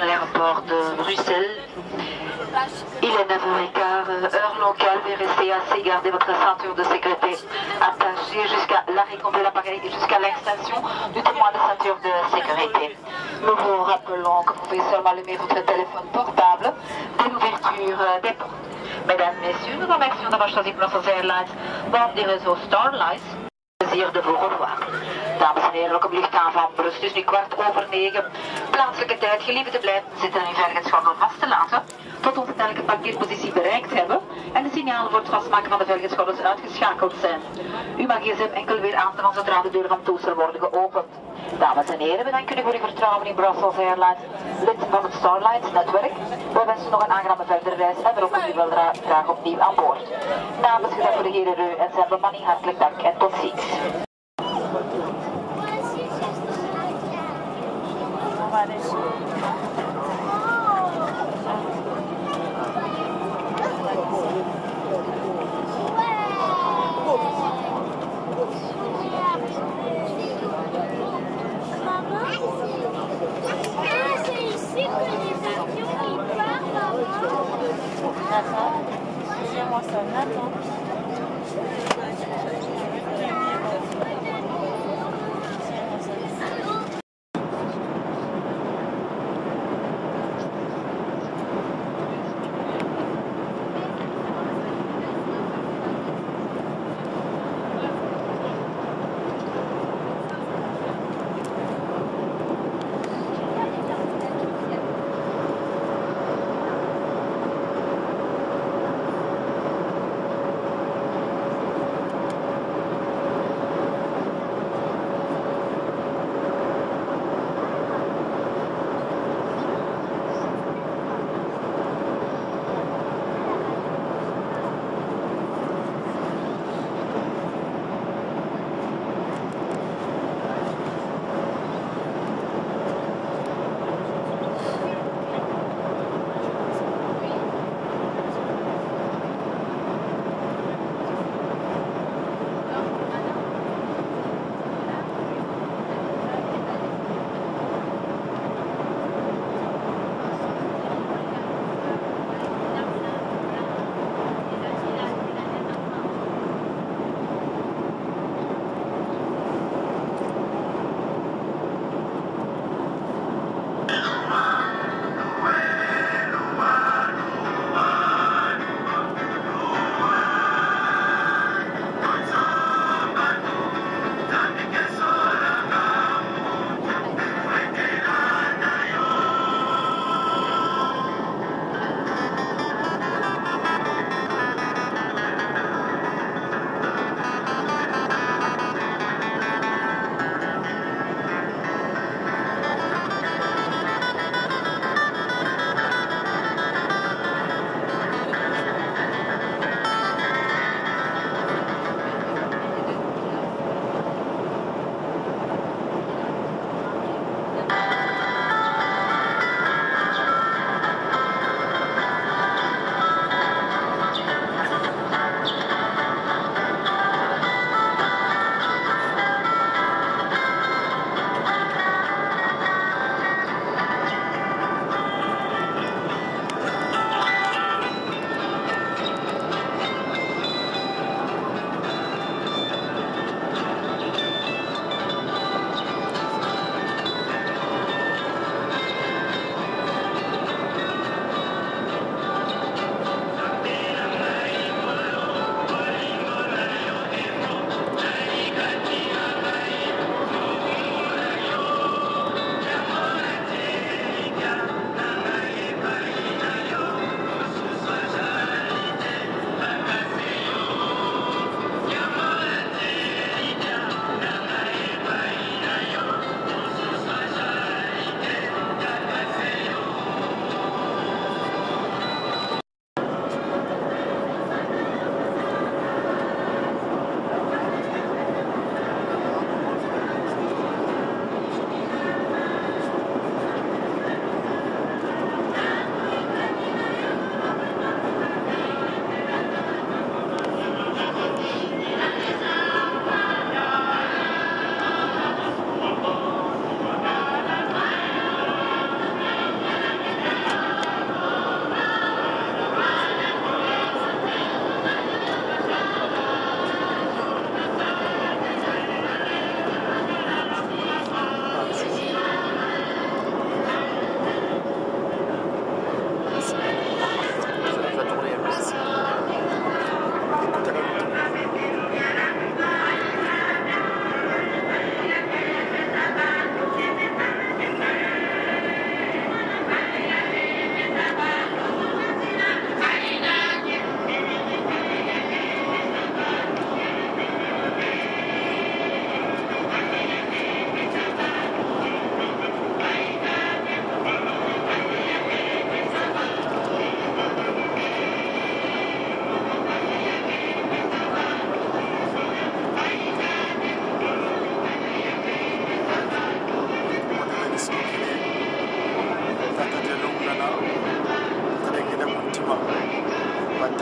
à l'aéroport de Bruxelles. Il est 9h15, heure locale. Veuillez rester assis, gardez votre ceinture de sécurité attachée jusqu'à l'arrêt complet de l'appareil et jusqu'à l'installation du témoin de ceinture de sécurité. Nous vous rappelons que vous pouvez seulement allumer votre téléphone portable dès l'ouverture des portes. Mesdames, Messieurs, nous vous remercions d'avoir choisi Brussels Airlines, membre du réseau Starlines. Plezier de vous revoir. Dames en heren, welkom luchthaven van Brussel. Het is nu 9:15. Plaatselijke tijd, gelieve te blijven zitten en uw veiligheidsgordel vast te laten. Tot onze tijdelijke parkeerpositie bereikt hebben en de signalen voor het vastmaken van de veiligheidsgordels uitgeschakeld zijn. U mag gsm enkel weer aan van zodra de deuren van het toestel worden geopend. Dames en heren, we danken u voor uw vertrouwen in Brussels Airlines, lid van het Starlines netwerk. Wij wensen nog een aangename verdere reis en we roepen u wel graag opnieuw aan boord. Namens gezag voor de heer Reu en zijn bemanning hartelijk dank en tot ziens. Ah, c'est ici que les avions ils partent, maman. Nathan, tiens-moi ça, Nathan. Tiens-moi ça.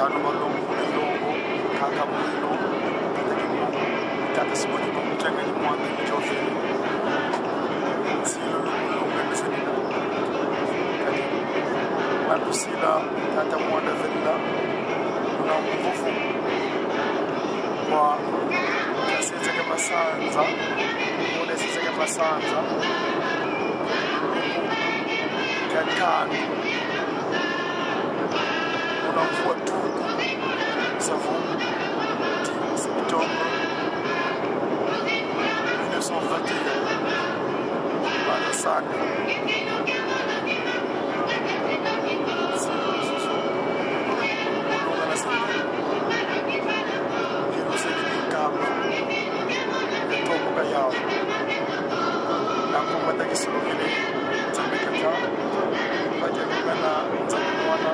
Tano Malongo Milongo Kaka Mwilo Tata Kimongo Tata Simoni Mchangani Mwanda Jovele Silo Lumulunga Mesenina Kadi Malusila Tata Mwanda Vella Una mvuvu wa kasenzeke masanza unesenzeke masanza Kakanu unamvua tuku savu 10 septembre 1921 Balasana tomboka yawo nakomataki solokele nzambe tata badiakanga na nzambe mwana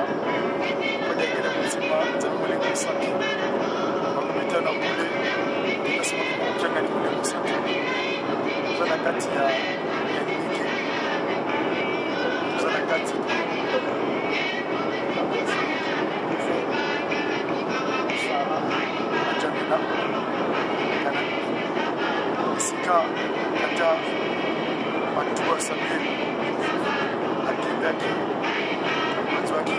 badiakele mozima nzambe molimo mosantu bakomita na bule nasimaki mokiangani molimo mosantu toza na kati ya ya ndeke toza na kati Jamila kana esika ata matuba Samuel akendaki azwaki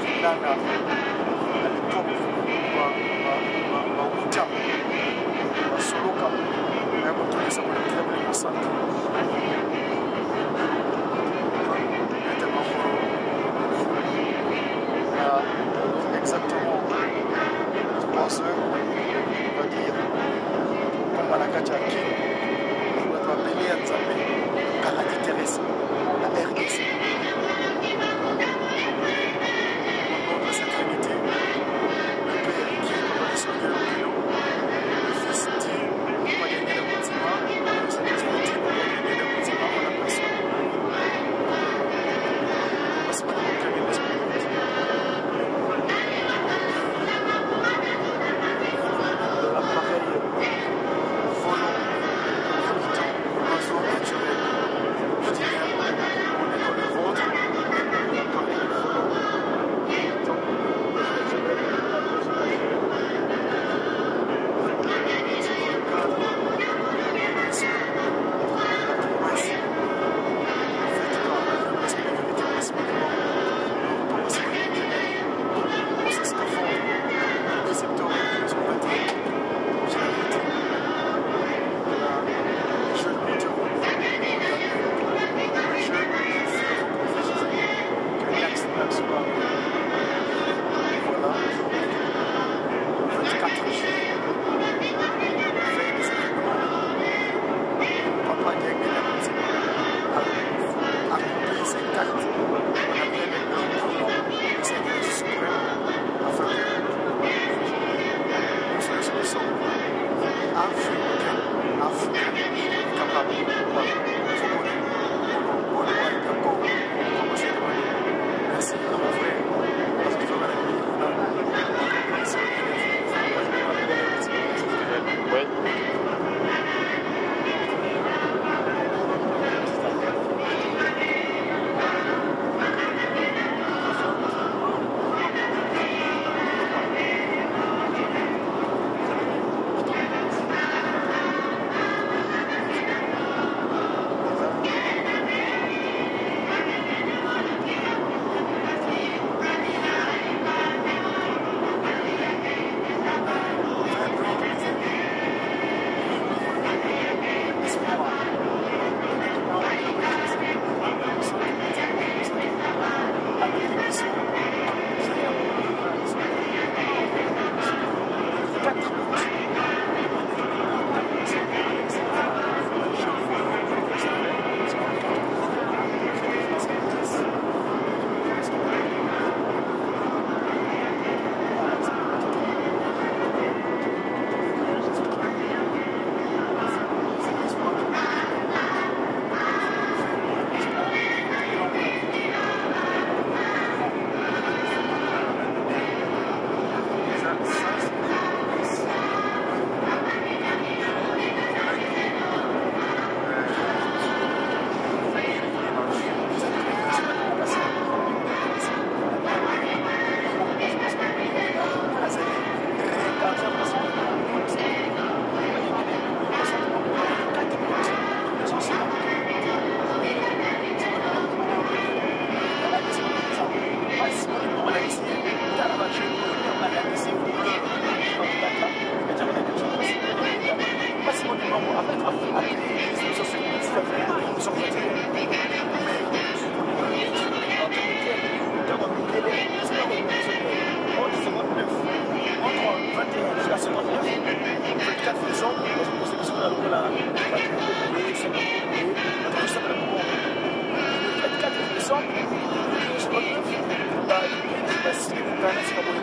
kinanga na l'époque bauta basoloka ya kotongisa molekela molimo santu ete makolo na exactement 3 heures, on va dire, koma na kati ya Kin, bato mabele ya Nzambe, paradis terrestre na RDC. Au nom de la Sainte Trinité. Merci beaucoup.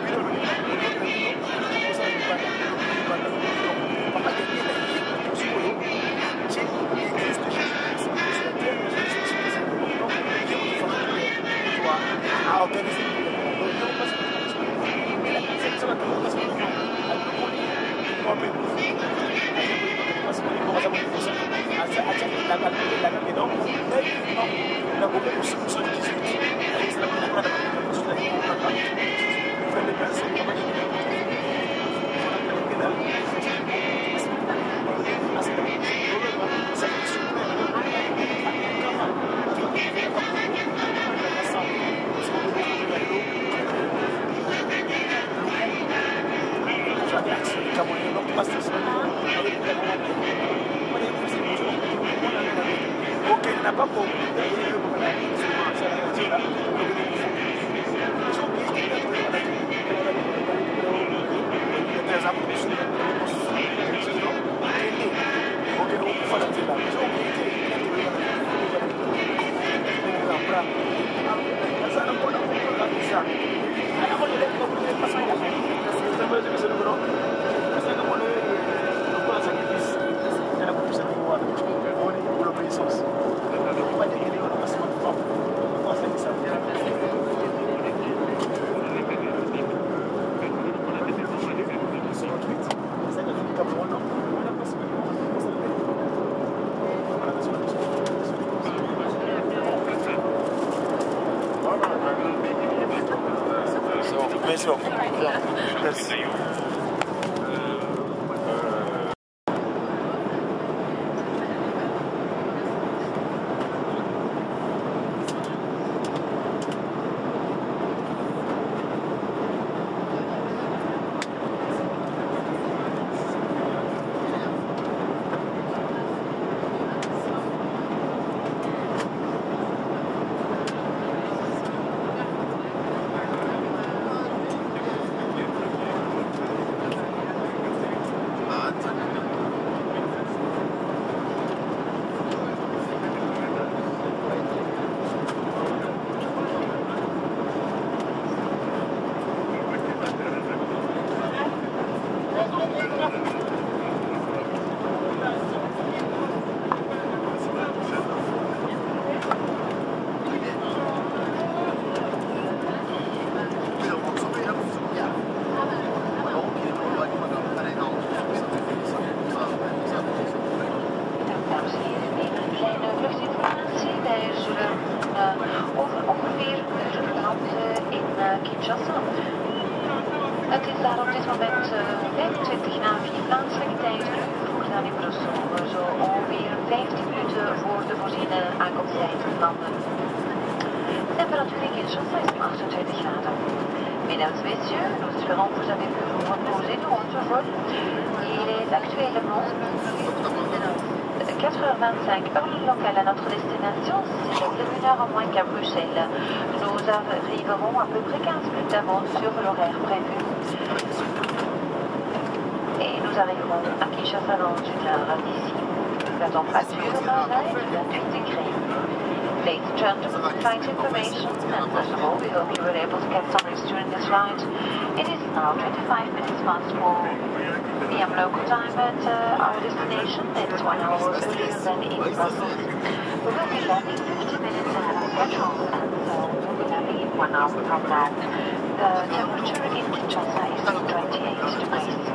Merci. Het is daar op dit moment 3:25 plaatselijke tijd, een uur vroeger dan in Brussel. Zo ongeveer 15 minuten voor de voorziene aankomsttijd landen. De temperatuur in Kinshasa is 28 graden. Mesdames, Messieurs, nous espérons que vous avez pu vous reposer durant ce vol. Il est actuellement 4h25 heure locale à notre destination, c'est une heure en moins qu'à Bruxelles. Nous arriverons à peu près 15 minutes d'avance sur l'horaire prévu. Et nous arriverons à Kinshasa dans une heure d'ici. La température est de 28 degrés. Ladies and gentlemen, flight information, and first of all, we hope you were able to get some rest during this flight. It is now 4:25 p.m. local time at our destination. It's 1 hour earlier than in Brussels. We will be landing 50 minutes ahead of schedule, and so we'll be landing in 1 hour from now. The temperature in Kinshasa is 28 degrees.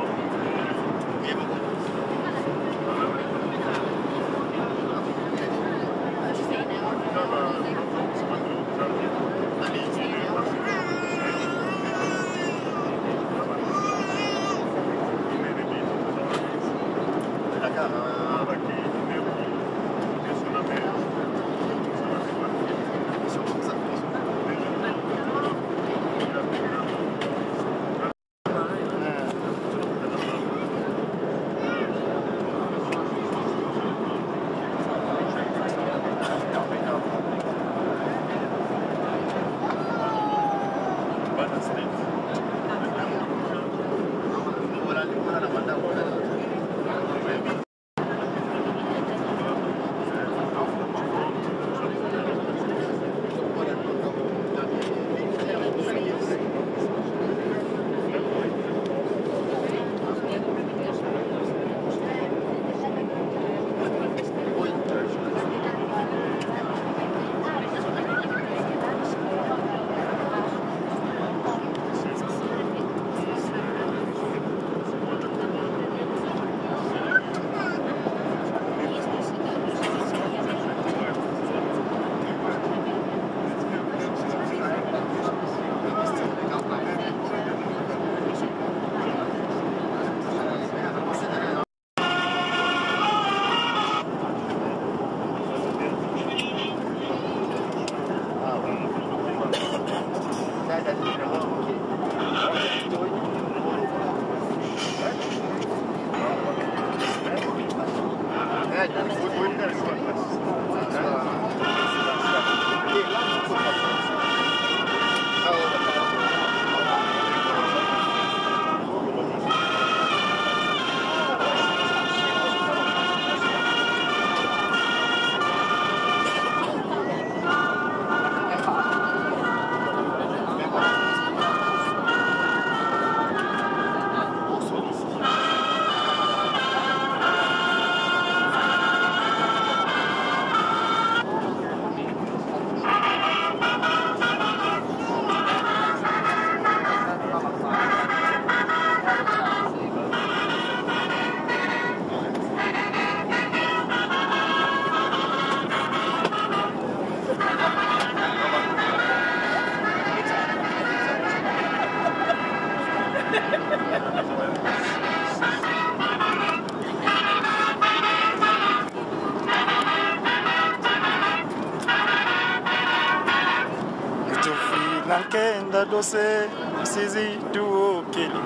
Nkenda dose msizi tuokeli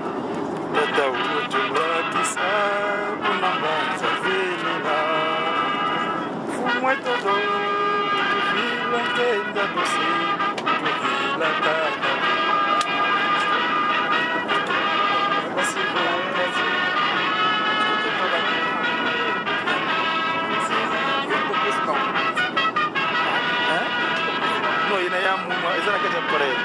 tata utulwakisa kunambanza velela fumwetoto tufila nkenda dose tuvila tata. No, ina ya muma eza na kati ya appareil.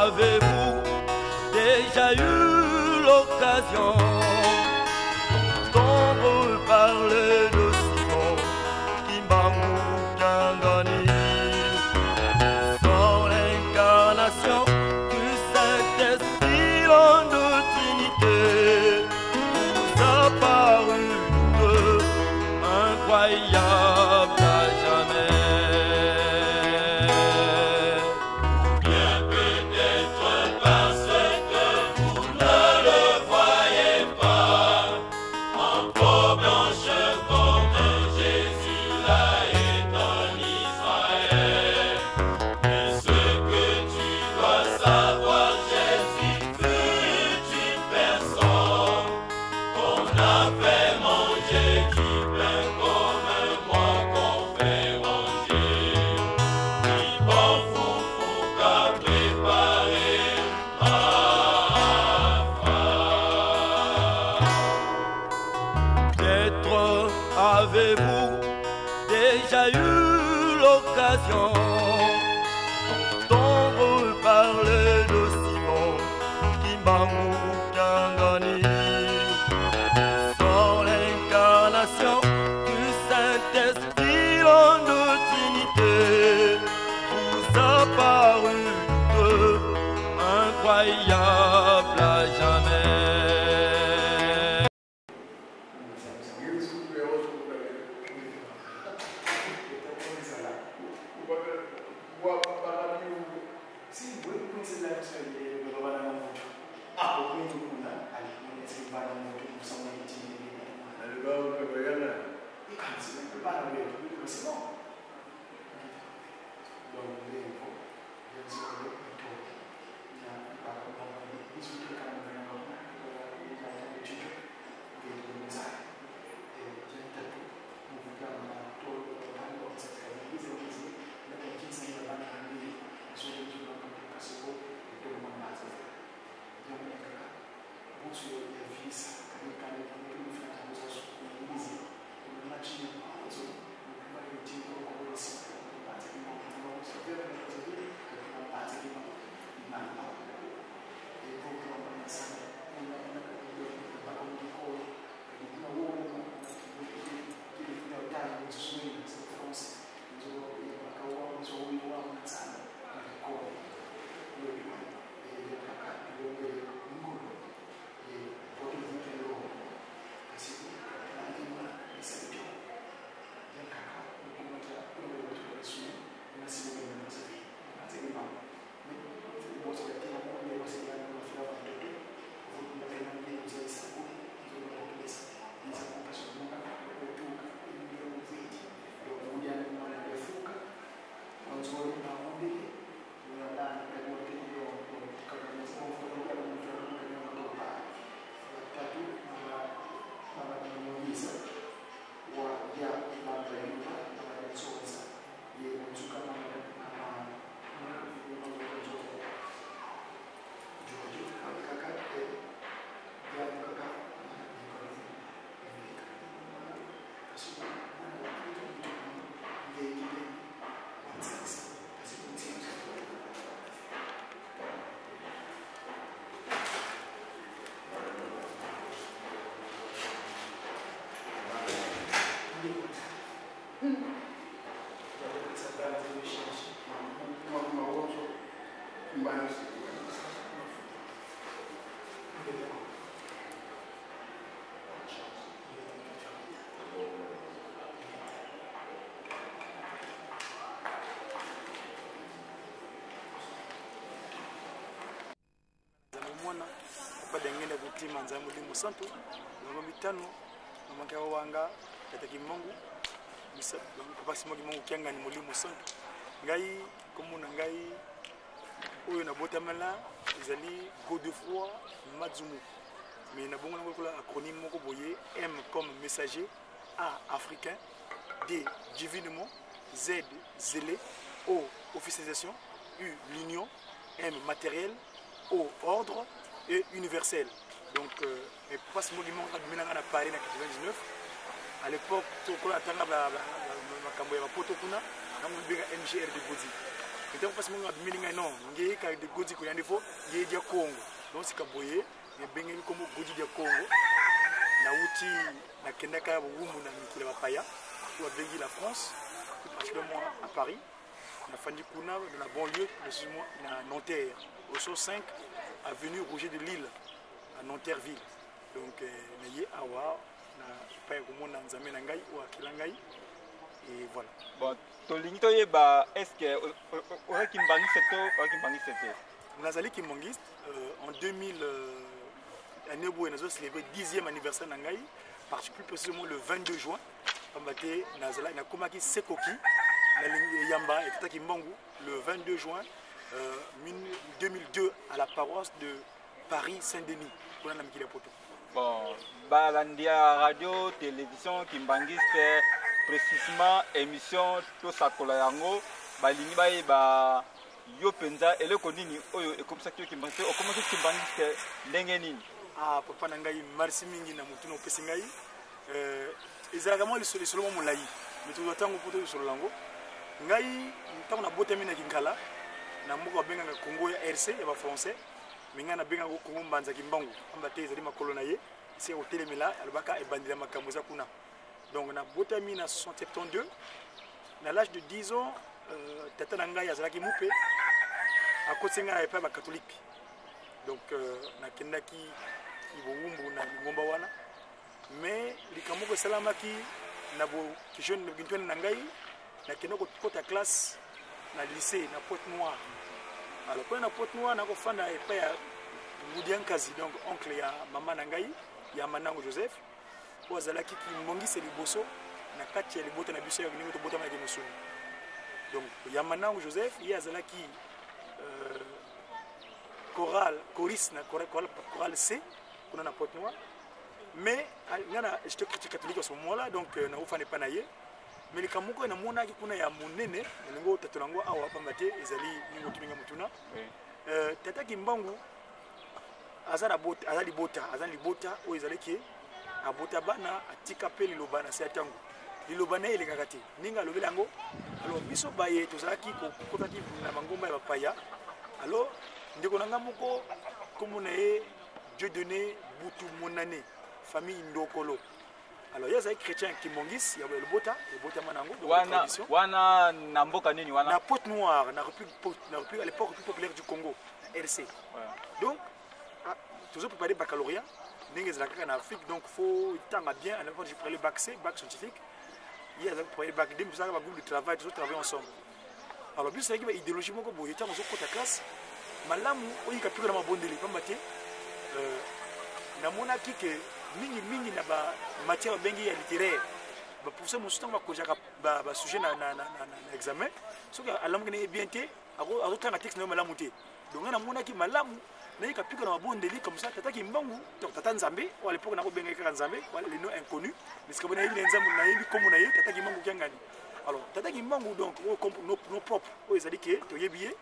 Avez-vous déjà eu l'occasion d'entendre parler de Simon Kimbangu Kiangani? Sans l'incarnation du Saint-Esprit, l'homme de Trinité, nous a paru deux incroyable à jamais. Avez-vous déjà eu l'occasion d'entendre parler de Simon Kimbangu Kiangani? Sans l'incarnation du Saint-Esprit, l'homme de Trinité, vous a paru douteux, incroyable à jamais. Nzambe mwana papa dangenda kotima Nzambe molimo santo bango mitano mamaki wanga tata Kimbangu papa Simon Kimbangu kiangani molimo santo. Ngai kombo na ngai oyo nabotamela ezali Godefroy Madzumu, mais nabongo nango lokola acronyme moko boye: M comme messager, A africain, D divinement, Z zélé, O officialisation, U l'union, M matériel, O ordre et universel. Donc euh, papa Simon Kimbangu abimela na Paris na 99. À l'époque tokola atanga makambo ya bapoto kuna, nango bibenga MGR de Godi. Ntango papa Simon abimeli ngai, non, ngeyeka de Godi koya nde fo ngeye dia Congo. Donc sika boye ebengeli kombo Godi dia Congo. Nauti nakendaka bowumbu na mikili ya bapaya oyo babengi la France, plus particulièrement à Paris. Nafandi kuna dans la banlieue, précisément na Nanterre, au 105 avenue Roger de Lille, à Nanterre ville. Donc naye awa na epai ya komona Nzambe na ngai oyo akela ngai, et voilà. Bon, tolingi toyeba, est ce que oza kimbangiste to oza kimbangiste te? Nazali kimbangiste. En 2000, année boye nazo célébrer 10e anniversaire na ngai, plus précisément le 22 juin, pamba te nazala nakomaki sekoki na yamba ekataki Kimbangu le 22 juin 2002 à la paroisse de Paris Saint-Denis, kuna na mikili ya poto. Bon, balandi ya radio télévision kimbangiste, précisément émission Tosakola yango, balingi bayeba yo mpenza eloko nini oyo ekomisaki yo kimbangiste, okomaki kimbangiste ndenge nini? Ah, papa na ngai, merci mingi na motuna opesi ngai. Ezalaka mwa lisolo mwa molai, mais tozwa ntango mpo tolisolola yango. Ngai ntango nabotami na Kinkala, na mboka babengaka Congo ya RC ya bafrançais, mais ngai nabengaka Congo Mbanza Kimbangu, pamba te ezali makolo na ye esika kotelemela, alobaka ebandela makambo eza kuna. Donc nabotami na 72, na l'âge de 10 ans. Tata na ngai azalaki mupe, akotisi ngai na epai ya bacatholique. Donc nakendaki bowumbu na lingomba wana, mais likambo moko esalamaki na jeune kintwene na ngai. Nakenda kokota classe na lycée na Pointe Noire. Alors kuna na Pointe Noire, nakofanda epai ya Ngudiankazi, donc oncle ya mama na ngai, ya Manango Joseph, oyo azalaki kimbongisa liboso na kati ya libota na biso ya ndenge tobotama na mosuni. Donc ya Manango Joseph, ye azalaki chorale, choriste na chorale C kuna na Pointe Noire. Mais nga na j'étais chrétien catholique à ce moment là donc naofanda epai na ye. Mais likambo moko namonaki kuna ya monene, nalingi otatola yango awa, pamba te ezali mingi otuninga motuna. Tata Kimbangu aza na bota, aza libota, aza na libota oyo ezalaki abota bana, atika mpe liloba na se ya ntango. Liloba na ye elekaka te ndenge alobeli yango. Alors biso baye tozalaki kokotaki na mangomba ya bapaya. Alors ndeko na ngai moko, kombo na ye Dieudonné Butu Monane, famille Ndokolo. Alors ye azalaki chrétien kimbangiste ya libota ebotama nango. Wana wana na mboka nini wana? Na Pointe Noire, na république, à l'époque République populaire du Congo, RC. Donc tozo préparer baccalauréat ndenge ezalaka kaka na Afrique. Donc faut tanga bien. À l'époque, j'ai préparé le bac C, bac scientifique. Ye azalaki préparé bac D. Tozalaka bagroupe de travail, tozo travailler ensemble. Alors biso ezalaki baidéologie moko boye: ntango ozokota classe, malamu oyika mpiko na mabondeli, pamba te namonaki ke mingimingi na bamatière babengi ya littéraire, baprofesseur mosusu ntango bakozaka basujet na examen. Soki alamuki na ye bien te, azotanga texte na yo malamu te. Donc ngai namonaki malamu nayeka piko na mabondeli comme ça tata Kimbangu, donc tata Nzambe, oyo à l'époque nakobengaki kaka Nzambe, le nom inconnu, mais sika nayebi na Nzambe, nayebi kombo na ye tata Kimbangu Kiangani. Alors tata Kimbangu donc oyo nos propres, oyo ezali ke toyebi ye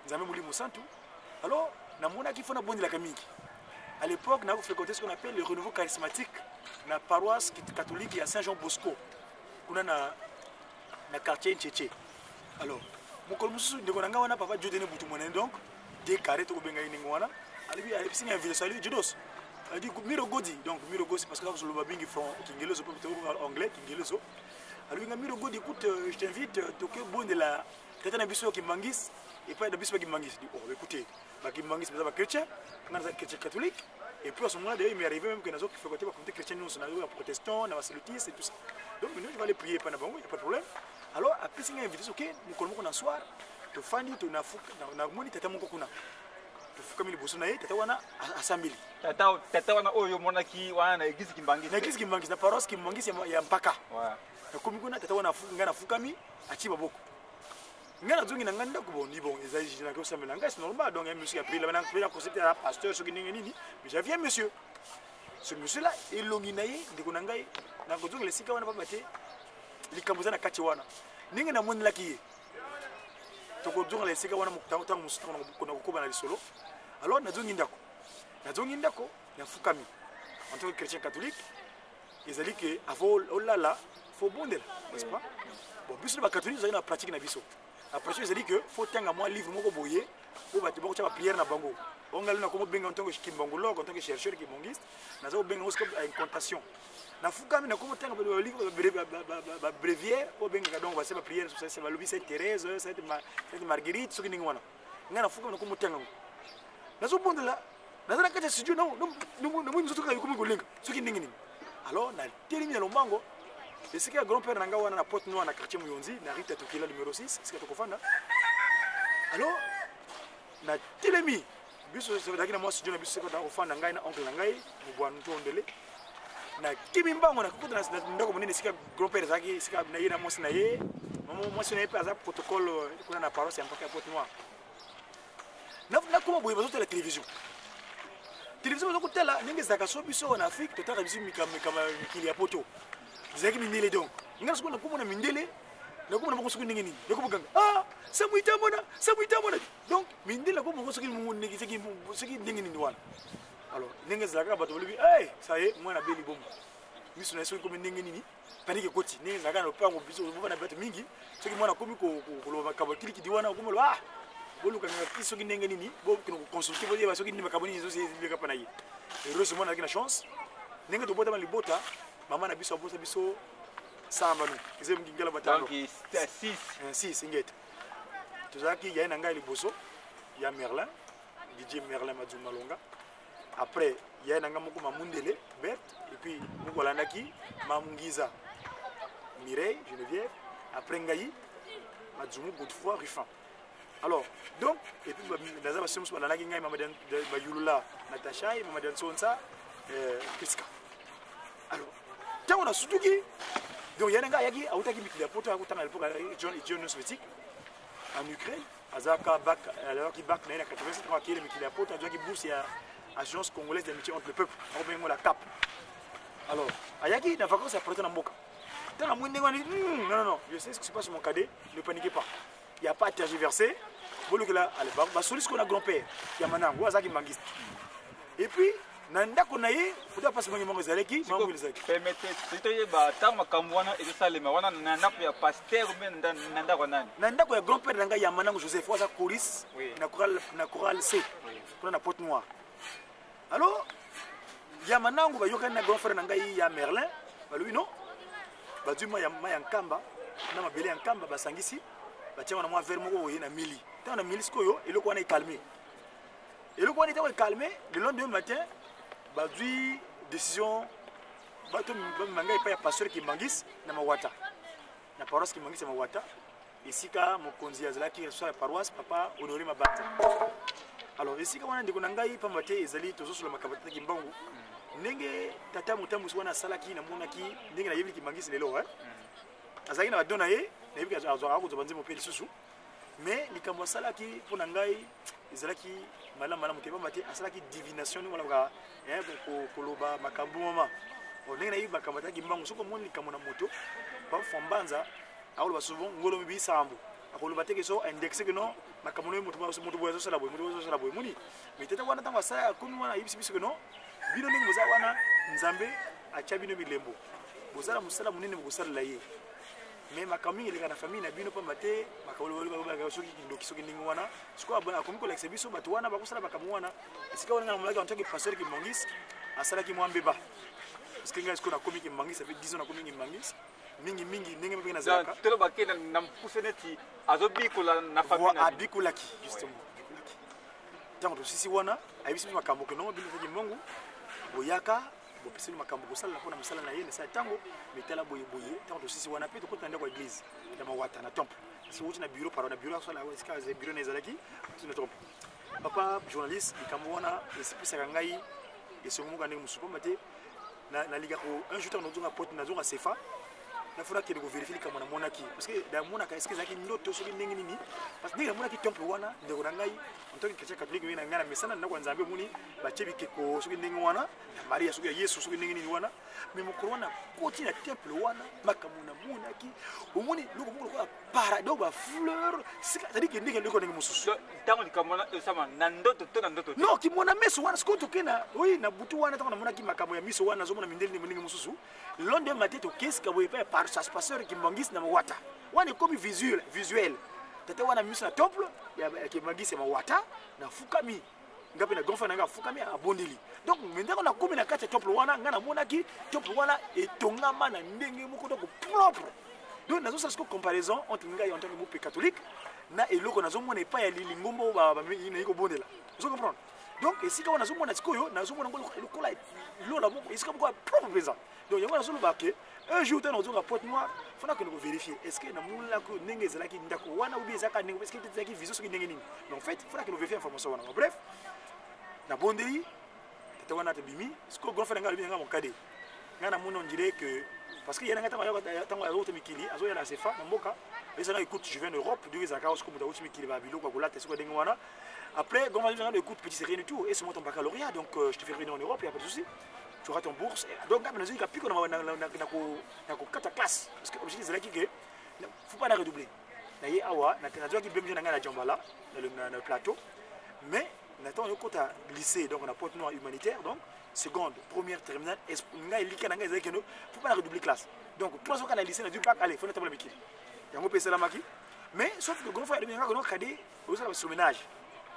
Nzambe Molimo Santu. Alors namonaki fo nabondelaka mingi. À l'époque nako fréquenter ce qu'on appelle le renouveau charismatique na paroisse catholique ya Saint Jean Bosco kuna na quartier Ntchetche. Alors mokolo mosusu ndeko na ngai wana papa Dieudonné Butu Monene, donc deux carré tokobenga ye ndenge wana, alobi ayebisi ngai invitation, alobi Judos, alobi Miro Godi, donc Miro Godi parce que nakosoloba mingi kingelezo mpe tokoka anglais kingelezo. Alobi ngai Miro Godi, écoute, je t'invite, toke bondela tata na biso ya Kimbanguiste epai na biso ba Kimbanguiste. Oh écoutez, ba Kimbanguiste baza ba chrétien, ngai naza chrétien catholique. Et puis à ce moment-là, d'ailleurs, il m'est arrivé même que nazo fréquenter ba communauté chrétienne, nous, on a eu protestant, na ba salutiste et tout ça. Donc maintenant, je vais aller prier pendant bango, il y a pas de problème. Alors après singa invitation, OK, mokolo moko na soir, tofandi, namoni tata moko kuna. Tofukami liboso na ye, tata wana asambeli. Tata, tata wana oyo omonaki wana na église Kimbanguiste. Na église Kimbanguiste, na paroisse Kimbanguiste ya Mpaka. Nakomi kuna, tata wana ngai nafukami, atie maboko. Ngai nazongi na ngai ndako, bon, ni bon, ezali naki osambela ngai, c'est normal. Donc un monsieur qui a pris là, na concept ya pasteur soki ndenge nini, mais j'avais un monsieur. Ce monsieur là, elongi na ye, ndeko na ngai, nakozongela esika wana pamba te likambo eza na kati wana. Ndenge namonelaki ye, tokozongela esika wana ntango mosusu ntango nakokoba na lisolo. Alors nazongi ndako, nazongi ndako, nafukami en tant que chrétien catholique, ezali ke avant olala faut bondela, n'est-ce pas? Bon, biso na bacatholique tozali na pratique na biso. La pratique ezali ke faut tanga mwa livre moko boye oyo bato bakotya baprière na bango. Ongali na komo benga en tant que kimbangologue, en tant que chercheur kimbangiste, naza kobenga ngo sikoyo incantation. Nafukami na komo tanga ba livre ba bréviaire oyo bengaka, donc base ba prière, balobi Sainte Thérèse, Sainte Marguerite, soki ndenge wana. Ngai nafukami na komo tanga ngo, nazobondela, naza na kati ya studio, namoni nzoto kaka ekomi kolenga soki ndenge nini. Alors natelemi na lombango esika ya grand père na ngai wana na Pointe Noire, na quartier Muyonzi, na rue Tatokila numéro 6, esika tokofanda. Alors natelemi, biso tozalaki na mwa studio na biso esika kofanda, ngai na oncle na ngai Mobwanu Tondele. Nakimi mbango, nakokota na ndako monene esika grand père ezalaki, esika na ye na mwasi na ye. Mwasi na ye mpe aza protocole kuna na paroisse ya Mpaka ya Pointe Noire. Nakoma boye, bazotala télévision, télévision baza kotala ndenge ezalaka. So biso na Afrique totalaka biso mikili ya poto, ezalaki mindele. Donc ngai soki nakomona mindele, nakomona bango soki ndenge nini, nakomoganga: "Ah, samuita mona, samuita mona." Donc mindele nakomona soki soki ndenge nini wana. Alors ndenge ezalaka, bato balobi: "Hey, ça ye mwana abeli bongo, miso na ye soki komi ndenge nini." Panike ekoti. Ndenge ezalaka na lopango, biso ozomona bato mingi, soki mwana akomi koloba makambo kilikidi wana, okomi oloba: "Ah, boluka ngaki soki ndenge nini, bokende koconsulte, boyeba soki nini, makambo nini ezoleka mpa na ye." Heureusement nazalaki na chance, ndenge tobotama libota, mama na biso abota biso sambano, eza ngingela batano. Donc 6. 6 ingete. Tozalaki yaye na ngai liboso ya Merlin, DJ Merlin Madzuma Longa, après yaye na ngai moko Mamundele Berthe, et puis moko alandaki Mamungiza Mireille Geneviève, après ngai Madzumu Godefroy Ruffin. Alors donc, et puis naza basi mosusu balandaki ngai, mama Bayulula Natacha, mama Diansonsa Priska. Alors ntango nasutuki, donc ya na ngai ayaki, autaki mikili ya poto, akotanga l'époque John soviétique en Ukraine, azalaka bac, alawaki bac na ye na 87. Ntango akeyele mikili ya poto, azwaki bourse ya Agence congolaise d'amitié entre le peuple, akobenga la CAP. Alors ayaki na vacances ya printemps na mboka. Ntango amoni ndenge wana: "Non, non, non, je sais ce qui se passe, mon cadet, ne paniquez pas, il y a pas à tergiverser, bolukela." Basoli sikoyo na grand père ya Manango oyo azalaki mangiste, et puis na ndako na ye foto apasi mangi moko ezalaki, mambo ezalaki. Permettez toyeba, ntango makambo wana ezosalema wana, na ndako ya pasteur mpe na ndako ya nani? Na ndako ya grand père na ngai ya Manango Joseph, oyo aza choriste na chorale C kuna na Pointe Noire. Alors ya Manango bayokani na grand frère na ngai ya Merlin, balobi non, bazwi mai ya nkamba na mabele ya nkamba, basangisi, batia wana mwa verre moko oye na mili. Ntango na mili sikoyo, eloko wana ecalme, eloko wana ntango ecalme, le lendemain matin bazwi décision, bato bamema ngai epai ya pasteur Kimbanguiste na Mawata, na paroisse Kimbanguiste ya Mawata, esika mokonzi azalaki responsable ya paroisse, papa Honoré Mabata. Alors esika wana, ndeko na ngai, pamba te ezali tozosola makambo tata Kimbangu, ndenge tata motambusi wana asalaki, namonaki ndenge nayebi Kimbanguiste lelo. Azalaki na badon na ye, nayebi azwaka kozwa banzembo mpe lisusu. Mais likambo asalaki mpo na ngai ezalaki malamu malamu te, pamba te asalaki divination ndenge balobaka eh, koloba makambo mama ndenge nayebi makambo ataki mbangu. Soki omoni likambo na moto pambanza akoloba souvent ngolo mibisambo, akoloba te ke so indexe ke non, makambo noye moto moto boye azosala boye, moto boye azosala boye, moni. Mais tata wana, ntango asala akomi wana, ayebisi biso ke non, bino ndenge boza wana, Nzambe atya bino bilembo, bozala mosala monene bokosalela ye. Mais makambo mingi eleka na famille na bino pamba te, makambo soki kindoki, soki ndenge wana. Sikoyo akomi kolakisa biso bato wana bakosala makambo wana. Esika wana ngai namonaki en tant que pasteur kimbanguiste asalaki mwa mbeba, parce que ngai sikoyo nakomi kimbanguiste, ça fait 10 ans nakomi kimbanguiste. Mingi mingi ndenge mpe nazalaka tolobake na mokuse neti azobikola na famille. Abikolaki justement, abikolaki. Ntango tosisi wana, ayebisi biso makambo ke non, bino soki mbongo boyaka, bopeseli makambo kosalela mpona mosala na ye na sala ntango mitala boye boye. Ntango tosisi wana mpe tokota na ndako ya église ya Mawata na temple, parce que wuti na bureau paro na bureau asala esika bureau na ezalaki na temple. Papa journaliste, likambo wana esepesaka ngai esongo moko ndenge mosusu, pamba te nalingaka un jour ntango nazonga pote, nazonga sefa, nafuna kende kovérifier likambo namonaki, parce que namonaka est ce que ezalaki ndoto soki ndenge nini. Parce que ndenge namonaki temple wana, ndeko na ngai, en tant que chrétien catholique, na ngai na mesana na ndako ya Nzambe, omoni batie bikeko soki ndenge wana ya Maria, soki ya Yesu, soki ndenge nini wana. Mais mokolo wana koti na temple wana, makambo namonaki, omoni eloko moko lokola para, donc bafleur, c'est-à-dire que ndenge eloko ndenge mosusu. Ntango likambo wana esama na ndoto to na ndoto te? Non, kimona meso wana. Sikoyo toke na oyi na butu wana, ntango namonaki makambo ya miso wana, nazomona mindele ndenge mosusu. Londres mate tokesika boye epai ya pasteur kimbanguiste na Mawata wana, ekomi visuel visuel. Tata wana miso na temple ya kimbanguiste ya Mawata, nafukami nga mpe na grand frère na nga afukami, abondeli. Donc me ndako nakomi na kati ya temple wana, nga namonaki temple wana etongama na ndenge moko, donc propre. Donc nazosala siko comparaison entre ngai en tant que mope catholique na eloko nazomona epai ya lingomba oyo nayi kobondela. Ozo comprendre? Donc esika wana nazomona sikoyo, nazomona ngo lokola lola moko, esika moko ya propre mpenza. Donc yango nazoloba ke un jour ntango nazonga Pointe Noire, faut nakende kovérifier est ce que namonelaki ndenge ezalaki ndako wana ou bien ezalaka ndenge, est ce que ezalaki vision soki ndenge nini. Mais en fait, faut nakende kovérifier information wana. Bref, nabondeli tata wana, tobimi. Sikoyo grand frère na ngai alobi na ngai: mokade, ngai namoni on dirait que, parce que ye na ngai ntango azokota mikili, azoya na sefa na mboka, ezalaka: écoute, je viens d'Europe. Donc ezalaka sikoyo moto awuti mikili, babiloko ya kolata sikoyo ndenge wana. Après, grand frère: écoute petit, c'est rien du tout, et c'est moi ton baccalauréat, donc je te fais venir en Europe, il y a pas de souci, tu auras ton bourse. Donc ngai nazwi kapiko na kokata classe, parce que objectif ezalaki ke faut pas na redoubler. Na ye awa nazwaki BMG na ngai na Djambala, na plateau. Mais na ntango okota lycée, donc na Pointe Noire humanitaire, donc seconde, première, terminale, ngai elika na ngai ezalaki kendo faut pas na redoubler classe. Donc 3 ans na lycée, nazwi bac, allez, faut natambola mikili. Yango mpe esalamaki. Mais sauf que grand frère alobi nanga: kade, ozosala basurmenage,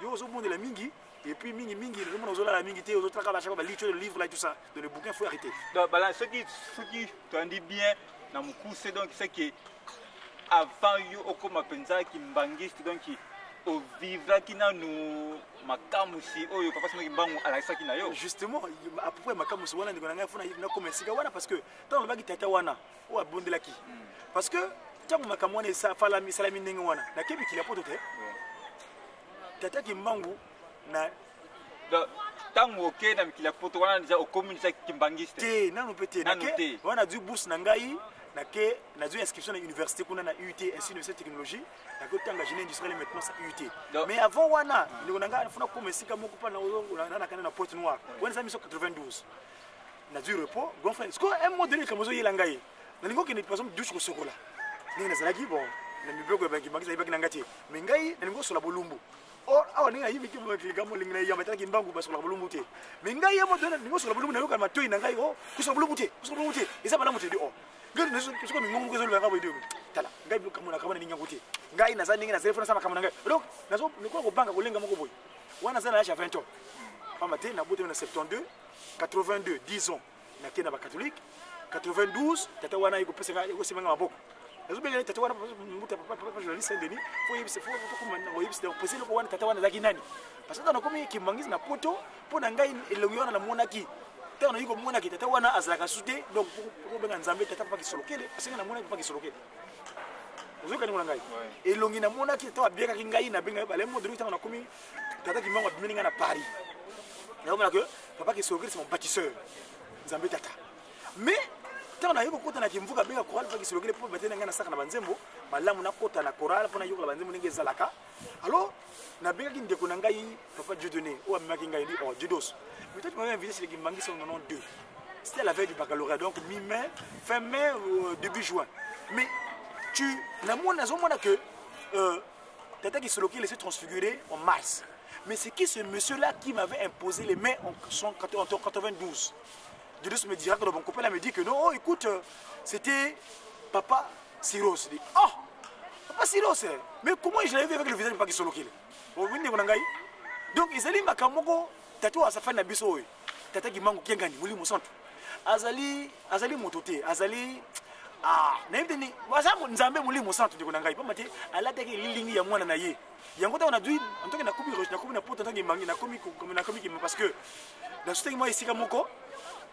yo ozobondela mingi, et puis mingi mingi nazomona ozolala mingi te, ozotalaka bachaka balire le livre là et tout ça, dans le bouquin, faut arrêter. Donc bala soki toyandi bien na mokuse, donc c'est que avant yo okóma mpenza kimbangiste, donc ovivraki nanu makamwisi oyo papa Simon Kimbangu alakisaki na yo? Justement, à peu près makamwisi wana, ndeko na ngai, fona nakóma esika wana, parce que ntango alobaki tata wana oyo abondelaki, parce que ntango makambo wana esalami ndenge wana, nakebikili ya poto te, tata Kimbangu na Ntango okei na mikili ya poto wana, deja okomi deja kimbangiste? Te, nanu mpe te. Nanu te. Wana nazwi bourse na ngai, nake nazwi inscription na université kuna na UT, Institut Université Technologie, nake otanga génie industriel et maintenance ya UT. Mais avant wana, ndeko na ngai, funa koma esika moko mpa nakanda na Pointe Noire wana, eza 1992, nazwi repos. Grand frère sikoyo, un mois donné, likambo ezoyela ngai, nalingi okende par exemple douche kosokola. Ndenge nazalaki bon na mibeko ya bakimbangisi, nayebaki na ngai te, mais ngai nalingi kosola bolumbu. Or awa ndenge nayebi likambo olingi na yamba etalaki mbangu, basokolaka bolumbu te. Mais ngai ye moto nalingi kosokola bolumbu, nayoka matoi na ngai: o kosokola bolumbu te, kosokola bolumbu te, eza malamu te. O ngai soko mingongo moko ezoloba ngai boye: tala ngai, kamona kamona ningi yango te, ngai naza ndenge nazali, fo nasala makambo na ngai. Donc nazokola kobanga kolenga moko boye wana, naza na âge ya 20 ans, pamba te nabotami na 72, 82, 10 ans nake na bacatholique. 92, tata wana ekopesa ekosimanga maboko, nazobengana tata wana mbuta. Papa journaliste Saint Denis, faut yebisa, faut oyebisa pose eloko wana, tata wana azalaki nani? Parce que nakomi kimbangisi na poto, mpo na ngai elongi wana namonaki, ntango nayi komonaki tata wana azalaka su te. Donc kobenga Nzambe tata papa Kisolokele, parce que namonaki papa Kisolokele, ozoyoka ndenge na ngai elongi namonaki ntango abiakaki ngai, nabenga bale modeli. Ntango nakomi, tata Kimbangu abimeli ngai na Paris, nakomona que papa Kisolokele, c'est mon bâtisseur, Nzambe tata. Mais Ntango naye kokota na Kimvuka, abenga chorale Papa Kisolokele mpo batenda ngai nasaka na banzembo malamu, nakota na chorale mpo nayokola banzembo ndenge ezalaka. Alors nabengaki ndeko na ngai Papa Dieudonné oyo amemaki ngai, dit oh Diedos, mais toi tu m'avais invité chez les Kimbanguistes en 92, c'était la veille du baccalauréat, donc mi-mai, fin mai, début juin, mais tu namona nazomona que Tata Kisolokele s'est transfiguré en mars. Mais c'est qui ce monsieur-là qui m'avait imposé les mains en 92? Dieu me dira que mon copain là me dit que non, oh écoute, c'était Papa Siros. Je dis, oh, Papa Siros, mais comment je l'avais vu avec le visage de Papa Kisolokele? Donc, ils allaient makamoko, tato asafani na biso oyo. Tata Kimbangu Kiangani, molimo santu. Azali, azali moto te, azali ah, nayebi te ni aza Nzambe molimo santu ndeko na ngai, pamba te alataki elilingi ya mwana na ye. Yango ntango nazwi antoke nakomi nakomi na poto ntango emangi nakomi nakomi kima parce que nasutaki mwa esika moko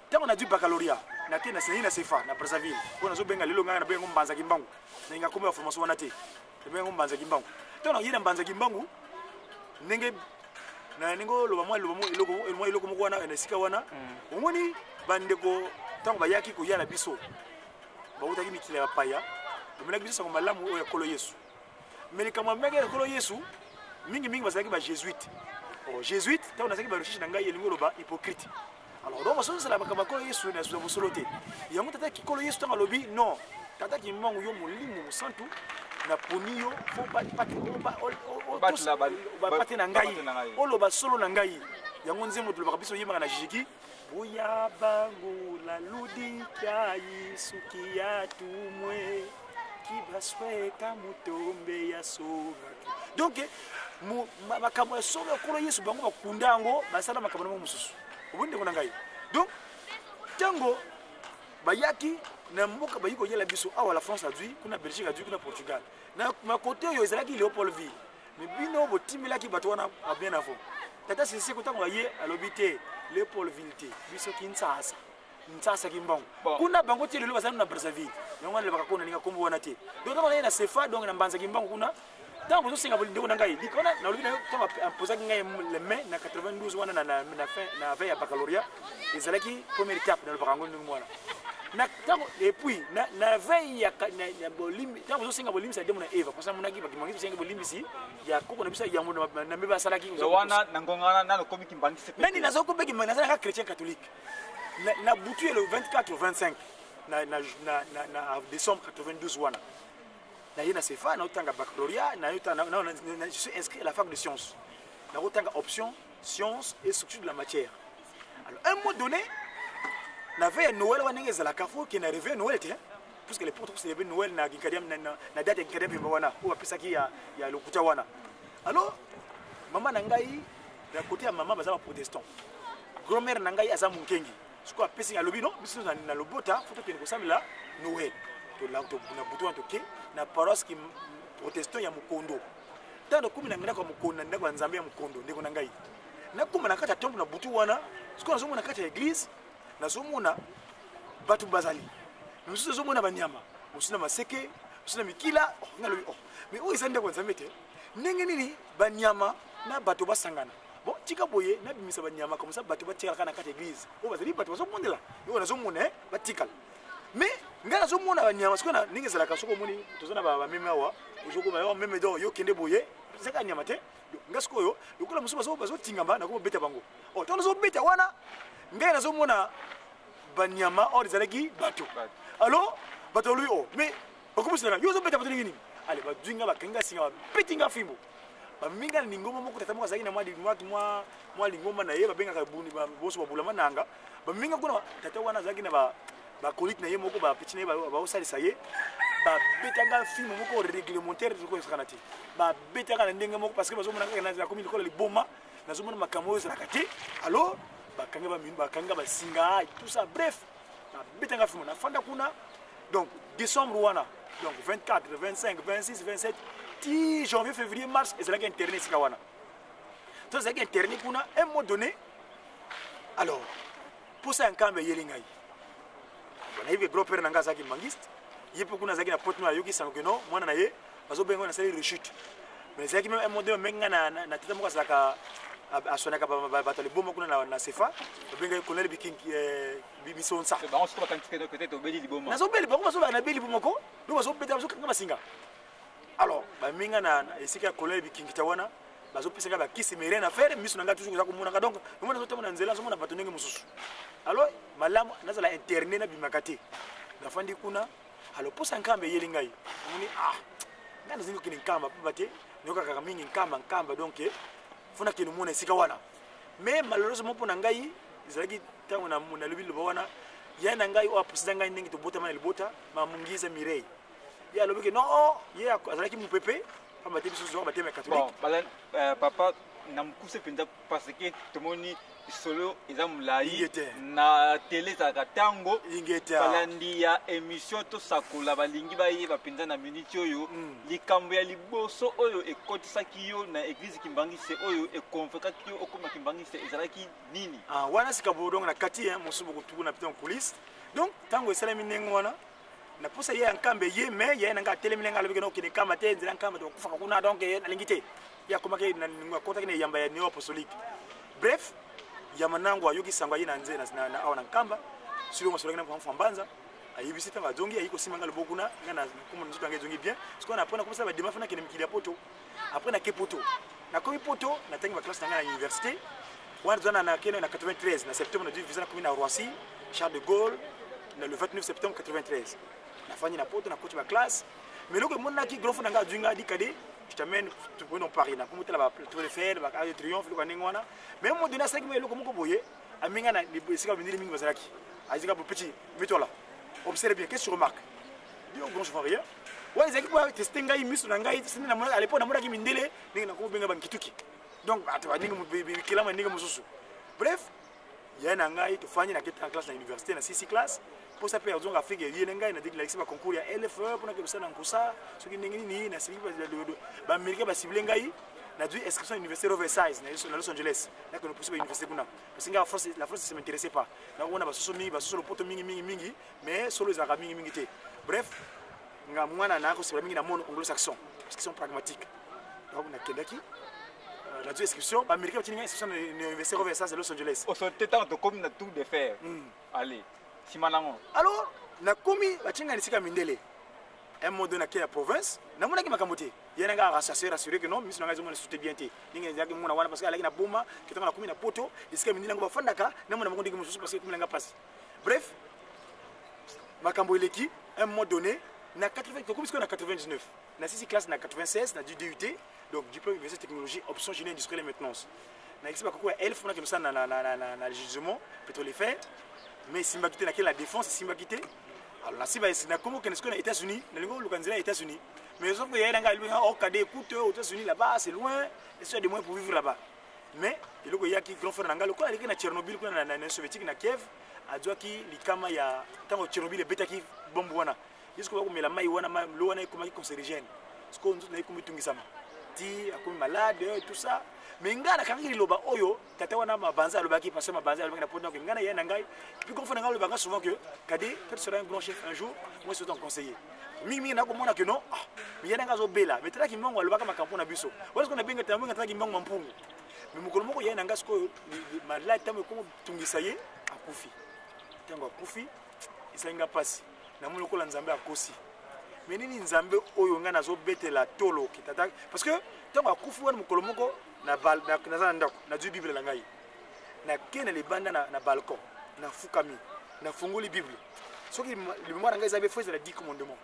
ntango nazwi baccalauréat nake nasengi na sefa na Brazzaville oyo nazobenga lelo ngai nabenga yango Mbanza Kimbangu, nalinga kombo ya formation wana te, nabenga yango Mbanza Kimbangu. Ntango naye na Mbanza Kimbangu ndenge na ndenge oloba mwa eloba eloko mwa eloko moko wana na esika wana, omoni bandeko ntango bayaki koya na biso bautaki mikili ya bapaya, bamelaki biso sango malamu oyo ya Nkolo Yesu. Mais likambo amemaki ya Nkolo Yesu mingimingi bazalaki ba jésuite. Oh, jésuite, ntango nazalaki barecherche na ngai, elingi oloba hypocrite. Alors donc bazozala makambo ya Nkolo Yesu na zuwa bosolo te. Yango tata Nkolo Yesu ntango alobi non, Tata Kimbangu, yo molimo mosantu naponi yo fo bapate na ngai oloba solo na ngai. Yango nzembo tolobaka biso oyembaka na jiki boya bango la ludika suki ya tumwe kibasweka mutombe ya songaki. Donc makambo ya solo ya Nkolo Yesu bango bakunda yango, basala makambo na bango mosusu. Omoni ndeko na ngai, donc ntango bayaki na mboka bayi koyela biso awa, la France azwi kuna, Belgique azwi kuna, Portugal na kote oyo ezalaki Léopoldville, mais bino botimbelaki bato wana bien avant. Tata Seseko ntango aye alobi te Léopoldville te, biso Kinshasa, Kinshasa Kimbangu kuna bango tie lelo bazali na Brazzaville. Yango wana elobaka kona ninga kombo wana te. Donc ntango naye na sefa, donc na Mbanza Kimbangu kuna, ntango bozosenga ndeko na ngai wana nalobi na yo, ntango imposaki ngai le main na 92 wana na fin na veille ya baccalauréat, ezalaki première étape, nalobaka yango ndenge wana na ntango. Et puis na veille ya bolimi, ntango bozosenga bolimbisi ya Adamo na Eva, parce amonaki bakimbangi tosengi bolimbisi ya koko na biso yango na mbe basalaki. Wana na ngonga wana nano komi kimbangisi? Nani nazokomi kimbangi, nazalaka chrétien catholique. Na butu ya le 24 au 25 na décembre 92 wana, naye na sefa, naotanga baccalauréat, je suis inscrit à la fac de sciences, nakotanga option sciences et structure de la matière. Alors un moment donné, na veille ya Noël wana, ndenge ezalaka, fo okende na réveil Noël te, puisque les portes célébrer Noël na Ginkadiam, na date ya Ginkadiam pemba wana oyo bapesaki ya lokuta wana. Alors mama na ngai na côté ya mama baza baprotestant, grand-mère na ngai aza monkengi. Sikoyo apesi, alobi non, biso na lobota fo tokende kosambela Noël na butu wana. Toke na paroisse protestant ya Mokondo. Ntango nakomi na ndako ya Mokondo, na ndako ya Nzambe ya Mokondo, ndeko na ngai, nakóma na kati ya temple na butu wana. Sikoyo nazomona kati ya église, nazomona bato bazali mosusu, nazomona banyama mosusu na maseke, mosusu na mikila. Nalobi oh, mais oyo eza ndako ya Nzambe te, ndenge nini banyama na bato basangana? Bon, tika boye, nabimisa banyama comme ça bato batikalaka na kati ya église oyo bazali bato bazobondela oyo nazomona batikala. Mais ngai nazomona banyama. Sikoyo ndenge ezalaka, soki omoni toza na bameme awa, ozokoma yo meme, donc yo kende boye, ezaka nyama te. Ngai sikoyo lokola mosusu bazotingama, nakomobeta bango. Ntango nazobeta wana, ngai nazomona banyama or ezalaki bato. Alors bato balobi o, mais bakomisinaka yo ozobeta bato ndenge nini? Ale bazwi nga, bakangi nga singa, babeti nga fimbo, baminga na lingomba moko. Tata moko azalaki na mwa lingomba na ye, babengaka boso babulama nanga, baminga kuna. Tata wana azalaki na bakolite na ye moko, bapeti na ye baosalisa ye. Babetanga fimbo moko réglementaire tokoyesakana te, babetaka na ndenge moko parce que bazomona kaka nakomi lokola liboma, nazomona makambo oyo ezalaka te. Alors bakanga baminu, bakanga basinga, tout ça, bref, babetanga fimbo, nafanda kuna. Donc décembre wana, donc 24, 25, 26, 27 ti janvier, février, mars, ezalaki internet esika wana. To ezalaki internet kuna. Un moment donné, alors posa ya nkambe eyeli ngai. Nayebi grand père na ngai azalaki mangiste, ye mpe kuna azalaki na pote no, ayoki sango keno mwana na ye bazobenga, nasali rechute. Mais ezalaki même un moment donné, bamengi ngai na tata moko azalaka Aswanaka bato ya liboma kuna na sefa, babengaki colonel Bikinki Bisonsa. Nazobeli bango, bazobaka na beli moko, donc bazobeta, bazokanga basinga. Alors baminga na esika ya colonel Bikinkita wana, bazopesa nga bakisi, mais rien à faire. Miso na ngai toujours koza komonaka, donc omona nazotambola na nzela, nazomona bato ndenge mosusu. Alors malamu nazala interne, nabimaka te, nafandi kuna. Alors posa Nkamba eyeli ngai, omoni, ah, ngai nazingi kokende Nkamba pamba te nayokaka mingi Nkamba, Nkamba, donc fo nakende omona esika wana. Mais malheureusement mpo na ngai, ezalaki ntango nalobi liloba wana, ya na ngai oyo aposida ngai ndenge tobotama na libota, Mamungiza Mireille, ye alobi ke non, oh, ye azalaki mopepe, pamba te biso zwaka bateme ya catholique. Bon, papa, na mokuse mpenza, parce que tomoni lisolo eza molai na tele, ezalaka ntango balandi ya émission Tosakola balingi bayeba mpenza na miniti oyo likambo ya liboso oyo ekotisaki yo na église kimbangiste, oyo econvaincaki yo okóma kimbangiste, ezalaki nini? Ah, wana sika bo, donc na kati mosusu bokotuku na pita en coulisse. Donc ntango esalemi ndenge wana, na posa ye ya Nkamba ye, mais ye na nga atelemi ndenge alobiki na okende Nkamba te, nzela Nkamba tokufaka kuna, donc nalingi te. Ye akomaki, akotaki na eyamba ya néo apostolique. Bref, yama nango ayoki sango, aye na nzela awa na Nkamba. Silo masolaki na mfa Mbanza, ayebisi. Ntango azongi, ayi kosimba nga loboko kuna, nga na komona nzoto yango ezongi bien. Sikoyo na apres nakomosala badema, fo nakende mikili ya poto. Après nake poto, nakomi poto, natangi baclasse na ngai na université wana. Toza na nakende na 93 na septembre, nazwi visa, nakomi na Roissy Charles de Gaulle na le 29 septembre 93. Nafandi na poto, nakoti baclasse, mais eloko emonaki, grand frère na ngai azwi ngai, adi kade, je t'amène dans Paris, nakomi otala ba Tour Eiffel, ba Arc de Triomphe, eloko ya ndenge wana. Mais mo donné asalaki mo eloko moko boye, aminga na esika mindele mingi bazalaki, azika petit, mets-toi là, observe bien, qu'est-ce que tu remarques? Dis oh, bon, je vois rien. Wana ezalaki po teste ngai miso na ngai. À l'époque namonaki mindele ndenge nakobenga bankituki, donc bato bandenge bikelama ndenge mosusu. Bref, ye na ngai tofandi, naketa na classe na université na sisi classe, mposa mpe azonga Afrique. Ye na ngai nalakisi baconcours ya LFE mpona kebisa na nkusa soki ndenge nini nasiliki, baaméricain basible ngai, nazwi inscription na université Riverside na Los Angeles. Nakende posi bauniversité kuna, parce que la France, la France, ça m'intéressait pas. Nakomona basusu mingi, basusu lopoto mingi mingi mingi, mais solo ezalaka mingi mingi te. Bref, nga mwana na kosepela mingi na monde anglo-saxon parce qu'ils sont pragmatiques. Donc nakendaki, nazwi inscription, baaméricain batindi ngai inscription na université Riverside de Los Angeles. Osote ntango tokomi na Tour de Fer, allez, nsima nango? Alors nakomi, batie ngai na esika mindele. Un mois donné, nake ya province, namonaki makambo te. Ye na ngai arassuré, rassuré que non, miso na ngai ezomona lisusu te bien te ndenge ezalaki mona wana, parce que alaki na boma ketango. Nakomi na poto, esika mindele yango bafandaka, namona bango ndenge mosusu, parce que ekomi na ngai mpasi. Bref, makambo eleki. Un mois donné na 80, tokomi sikoyo na 99, na sisi classe na 96, na DUT, donc diplôme université technologie, option génie industriel et maintenance. Nayekisi bakoko ya elf mpona kemosala na gisement pétrolifère, mais esimbaki te. Nakei la Défense, esimbaki te. Alors nasi nakomi kokende sikoyo na États-Unis, nalingi koluka nzela ya États-Unis, mais sauf que yaye na ngai alobi: oh Kade, écoute, aux États-Unis là-bas c'est loin, est-ce qu'il y a des moyens pour vivre là-bas? Mais eloko eyaki, grand frère na ngai lokola aleki na Tchernobyl kuna na soviétique, na Kiev, azwaki likama ya ntango Tchernobyl ebetaki bombe wana. Ye sikoyo bakomela mai wana, lo wana ekomaki cancérigène. Sikoyo nzoto na ye ekomi tungisama ti akomi malade, tout ça. Mais ngai nakangaki liloba oyo tata wana Mabanza alobaki, parce que Mabanza alobaki na poto ngai na ye na ngai. Puis grand frère na ngai alobaka souvent que Kade, toi tu seras un grand chef un jour, moi je suis ton conseiller. Mingi mingi nakomona que non, ah, mais ye na ngai azobela, mais talaki mbongo, alobaka makambo na biso wana. Sikoyo nabenga nabenga talaki mbongo mampungu. Mais mokolo moko ye na ngai sikoyo malade, ntango ekomo tungisa ye, akufi. Ntango akufi, esali nga mpasi, namoni lokola Nzambe akosi. Mais nini Nzambe oyo ngai nazobetela tolo tata? Parce que ntango akufi wana, mokolo moko naza na ndako, nazwi Bible na ngai, nake na libanda na balcon, nafukami, nafungoli Bible. Soki mémoire na ngai eza be, fo ezala 10 commandement.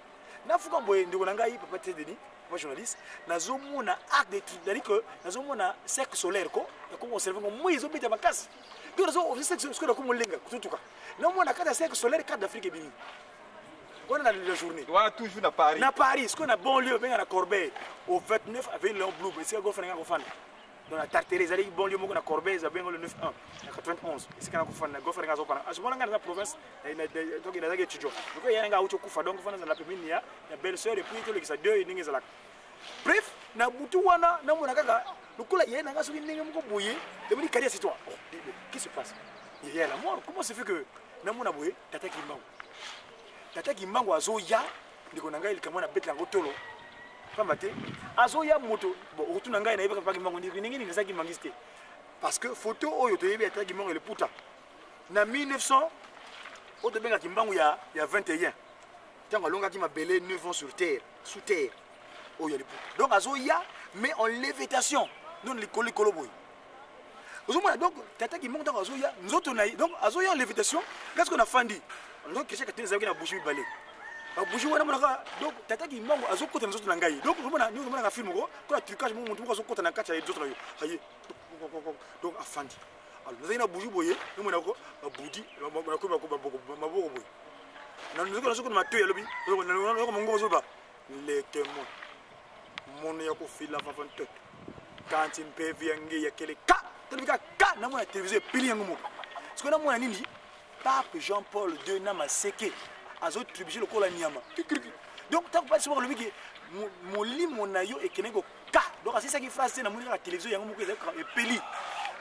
Nafuka boye, ndeko na ngai papa te Denis, papa journaliste, nazomona arc de, c'est-à-dire que nazomona cercle solaire ko nakomi observe ngo, moi ezobeta makasi. Donc nazo nakomi olenga kututuka, namona kati ya cercle solaire carte d'Afrique ebimi wana na la journée. Wana toujours na Paris? Na Paris, sikoyo na banlieue babenga na Corbeil, au 29 avenue Léon Blum, esika gofa na ngai kofanda. Donc na Tartere, ezalaki banlieue moko na Corbeil, babenga le 91 na 91, esika na kofanda, gofa na ngai azokana. Azomona ngai naza province, donc nazalaki étudiant. Donc ya ngai auti okufa, donc fana nazala pembeni ya belle sœur et puis tolekisa deuil ndenge ezalaka. Bref, na butu wana namona kaka lokola ye na ngai soki ndenge moko boye, emoni kadi assis-toi. Oh, qu'est-ce qui se passe? Il y a la mort, comment se fait que namona boye tata Kimbangu? Tata Kimbangu azoya, ndeko na ngai, likambo na betela yango tolo pamba te. Azoya moto, bon, okotuna ngai nayebaka papa Kimbangu ndenge nini, nazalaki mangisi te. Parce que photo oyo toyebi ya Tata Kimbangu ya liputa na 1900 oyo tobengaka Kimbangu ya 21, ntango alongaki mabele 9 ans sur terre, sous terre, oyo ya liputa. Donc azoya mais en lévitation, donc likolo likolo boye. Ozomona donc Tata Kimbangu ntango azoya nzoto na ye, donc azoya en lévitation, kasi ko nafandi. Donc Christian Katende ezalaki na bougie mibale. Ba bougie wana monaka, donc Tata Kimbangu azokota na nzoto na ngai. Donc ozomona, ndenge ozomonaka film moko, kola trucage moko, moto moko azokota na kati ya nzoto na yo. Aye. Donc afandi. Alors nazalaki na bougie boye, namona ko ba bougie, ba ko ba maboko boye. Na nzoto nazokota matoyi alobi, nazoko mongongo ozoba leke mo. Mono ya kofila vava ntoto. Kanti mpevi ya nge ya kele ka, tolobi ka ka namona télévision epeli yango moko. Sikoyo namona nini? Pape Jean-Paul II na maseke azotribuge lokola nyama. Donc ntango mpasi moko alobi ke molimo na yo ekendeki koka, donc asilisaki phrase te, namoni kaka télévision yango moko ezali kaka epeli.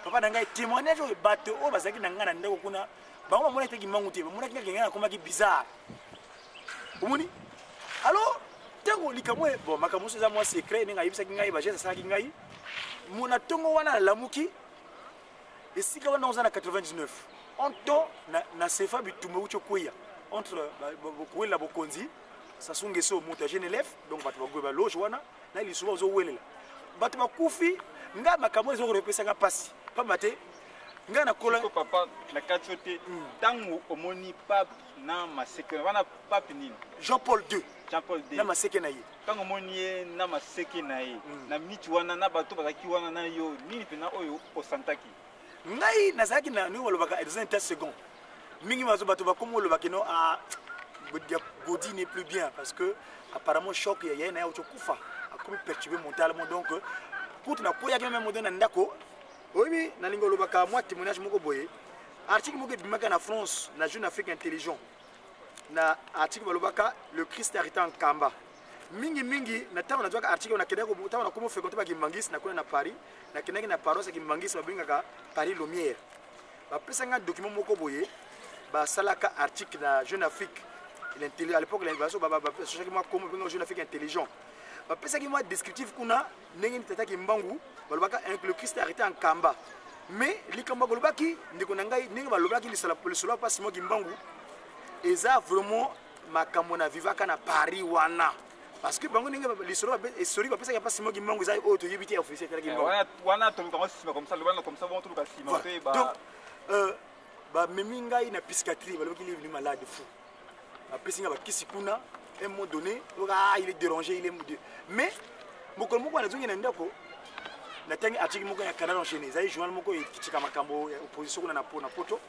Papa na ngai, témoignage oyo bato oyo bazalaki na ngai na ndako kuna, bango bamonaki te Kimbangu te, bamonaki kaka ngai nakomaki bizarre. Omoni? Alors ntango likambo oyo, bon, makambo mosusu eza mwa secret, ndenge ayebisaki ngai bageste asalaki ngai na ntongo wana, nalamuki esika wana oza na 99 onto na sefa bitumba euti okweya entre kowelela bokonzi Sassou Nguesso, moto ya jeune élève, donc bato bagoye baloge wana na lisuba ozowelela bato bakufi. Ngai makambo oyo ezokopesanga mpasi pamba te ngai nakola. Siko papa, na kati yo te, ntango omoni pape na maseke wana, pape nini? Jean Paul II. Jean Paul II. Na maseke na ye. Ntango omoni ye na maseke na ye, na miti wana, na bato bazalaki wana na yo, nini mpena oyo osantaki? Ngai nazalaki na ndenge balobaka dans un état second. Mingi bazo bato bakoma olobaki no, ah, Godi n'est plus bien parce que apparemment choc ya ye na ye auti okufa, akomi perturbé mentalement. Donc kutu nakweyaki meme modo na ndako. Oyebi, nalingi olobaka mwa témoignage moko boye. Article moko ebimaka na France na Jeune Afrique Intelligent, na article balobaka le Christ arrêté en Kamba. Mingi mingi na ntango nazwaka article, nakendaki ntango nakomi fréquente bakimbangisi, nakuna na Paris, nakendaki na paroisse ya Kimbangisi babengaka Paris Lumière. Bapesaki nga document moko boye, basalaka article na Jeune Afrique à l'époque, basosaki mwa kombo benga Jeune Afrique Intelligent. Bapesaki mwa descriptif kuna ndenge nini Tata Kimbangu balobaka le Christ arrêté en Kamba. Mais likambo balobaki, ndeko na ngai, ndenge balobaki lisolo ya pasi mwa Kimbangu eza vraiment makambo na vivaka na Paris wana, parce que bango ndenge lisolo esoli bapesaki pasi mwa Kimbangu eza oyo toyebi te officiel Tata Kimbangu. Wana toluka ngo nsima comme ça, wana comme ça, bon, toluka nsima toyeba. Donc bamemi ngai na psychiatrie, balobaki il est venu malade fou, bapesi ngai bakisi kuna. Un moment donné, ah, il est dérangé, il est, mais mokolo moko nazongi na ndako, natangi article moko ya Canard Enchaîné, ezali journal moko ekitika makambo ya opposition kuna na poto.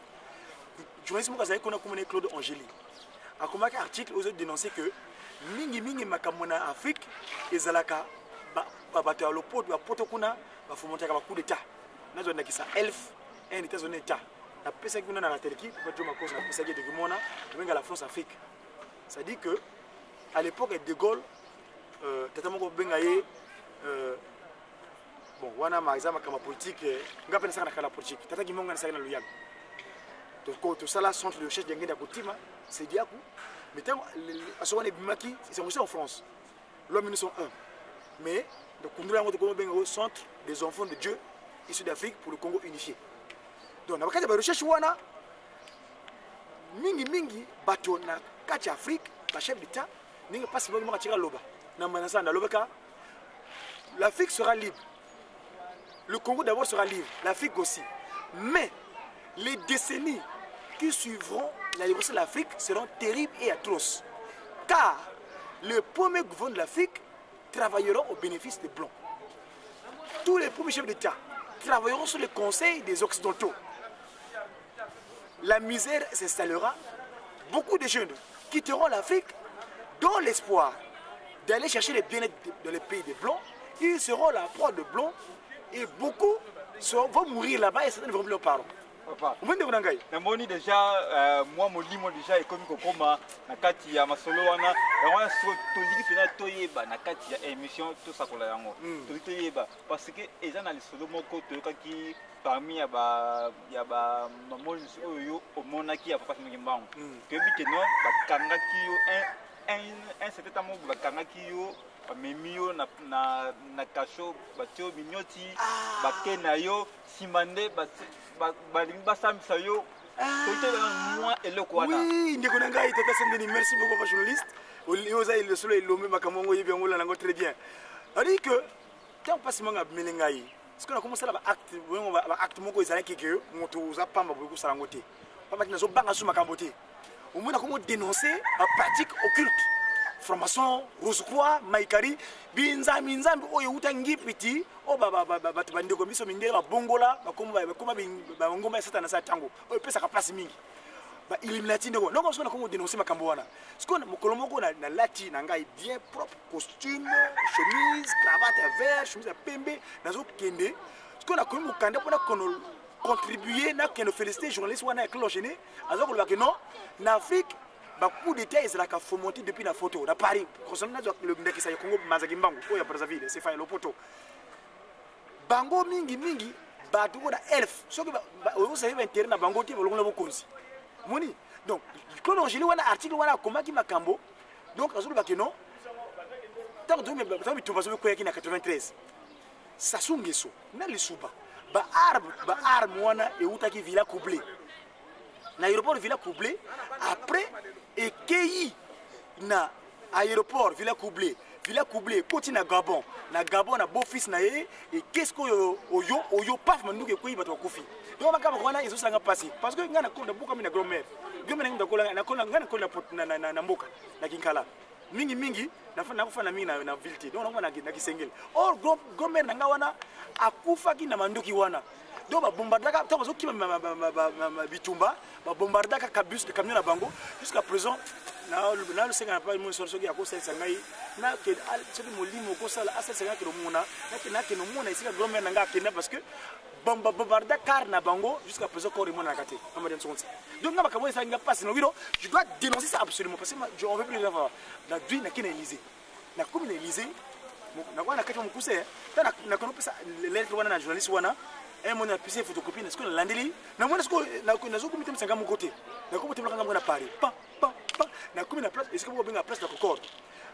Journaliste moko azali kuna, komona Claude Angeli, akomaki article oyo dénoncer que mingi mingi makambo na Afrique ezalaka bato ya lopoto, bapoto kuna bafomentaka ba coup d'état. Nazwa ndakisa elf un état zone état napesaki kuna na ratelki papa Jo Makoso, napesaki document wana tobenga la France Afrique. C'est à dire que à l'époque de Gaulle, tata moko benga ye, bon, wana eza makambo ya politique, nga mpe nasaka na kala politique. Tata Kimonga nasaki na loyal, tosala centre de recherche ya ngenda kotima sediaku. Mais ntango aso wana ebimaki, c'est enregistré en France, loi 1901, mais kundula yango tokomi benga au centre des enfants de Dieu issus d'Afrique pour le Congo unifié. Donc na bakati ya barecherche wana, mingi mingi bato na kati ya Afrique, bachef d'état, ndenge mpasi moko atika loba na manasanda alobaka: l'Afrique sera libre, le Congo d'abord sera libre, l'Afrique aussi, mais les décennies qui suivront la libération de l'Afrique seront terribles et atroces, car le premier gouvernement de l'Afrique travailleront au bénéfice des Blancs. Tous les premiers chefs d'État travailleront sur le conseil des Occidentaux. La misère s'installera. Beaucoup de jeunes quitteront l'Afrique dans l'espoir d'aller chercher le bien-être dans les pays des Blancs. Ils seront la proie de Blancs et beaucoup vont mourir là-bas et certains ne verront plus leurs parents. Papa, omoni ndeko na ngai? Namoni déjà mwa molimo déjà ekomi kokoma na kati ya masolo wana. Yango wana so tolingi mpena toyeba na kati ya émission tosakola yango. Tolingi toyeba parce que eza na lisolo moko toyokaki parmi ya ba mamonisi oyo yo omonaki ya papa Simon Kimbangu. Toyebi ke no bakangaki yo un certain temps moko, bakangaki yo. Bamemi yo na, na, na kasho, batie yo minyoti, ah. Bake na yo nsima nde balingi basambisa yo. Ah. Toki mwa eloko wana. Oui, ndeko na ngai tata Sendeni, merci beaucoup papa journaliste. Oyo oza solo elombe makambo yango oyebi yango olanda yango très bien. C'est-à-dire que ntango mpasi manga abimeli ngai, sikoyo nakomi osala baacte bongo, baacte moko ezalaki ke moto oza pamba boye kosala yango te, pamba te nazobanga su makambo te. Omoni, nakomi odénonce bapratique occulte, franc-maçon, rose croix, maikari, binzambi nzambi oyo euta ngipiti, oyo bato bandeko biso mindele babongola, bakoma bangomba ya Satana. Sa ntango oyo epesaka place mingi bailluminati, ndeko. Donc soki nakomi odénonce makambo wana, sikoyo mokolo moko nalati na ngai bien propre, costume, chemise, cravate ya vert, chemise ya pembe, nazokende. Sikoyo nakomi mokanda mpona kono contribuer, nakende féliciter journaliste wana ya Claude. Aza koloba ke non, na Afrique bacoup d'état ezalaka fomenté depuis na photo na Paris. Concernant, nazwa ndakisa ya Congo, Mazaki Mbangu oyo ya Brazzaville, sefa ya lopoto, bango mingi mingi bato oyo na elfe, soki ozali baintérêt na bango te, balongola bokonzi. Moni, donc Claude Angeli wana, article wana akomaki makambo. Donc azoloba ke non, ntango bitumba soki ekweyaki na 93, Sassou Nguesso na Lisuba, baarme wana eutaki Villacoublay, na aéroport Villacoublay. Après ekei na aéroport Villacoublay, Villacoublay ekoti na Gabon, na Gabon na beau-fils na ye eke. Sikoyo oyo oyo paf, manduki ekwei, bato bakufi. Donc makambo wana ezosalanga mpasi, parce que ngai nabokami na grand-mère. Grand-mère nangai nakola, ngai nakola na mboka na Kinkala mingi mingi, nakofanda mingi na ville te, donc nakofanda na Kisengeli. Or grand-mère na ngai wana akufaki na manduki wana. Donc babombardaka ntango bazokima bitumba, babombardaka cabus, camion na bango. Jusqu'à présent nalosenga na papa moni, soki akosalisa ngai, soki molimo okosala, asalisa ngai, akende omona, nakende omona esika grand-mère na ngai akenda, parce que babombarda car na bango. Jusqu'à présent corps emonanaka te, mama Diansokonsa. Donc nga makambo esalaki nga mpasi, nalobi non, je dois dénoncer ça absolument, parce que on veut plus les avoir. Nazwi, nakei na Élysée, nakomi na Élysée, nakoya na kati ya mokuse, ta nakomi opesa lettre wana na journaliste wana, moni napesi ye photocopie. Na sikoyo nalandeli, namoni sikoyo nazokomi temisa nga moko te, nakomi otemolaka nga moko na Paris, pa pa pa, nakomi na place esika moko babenga place ya Concorde.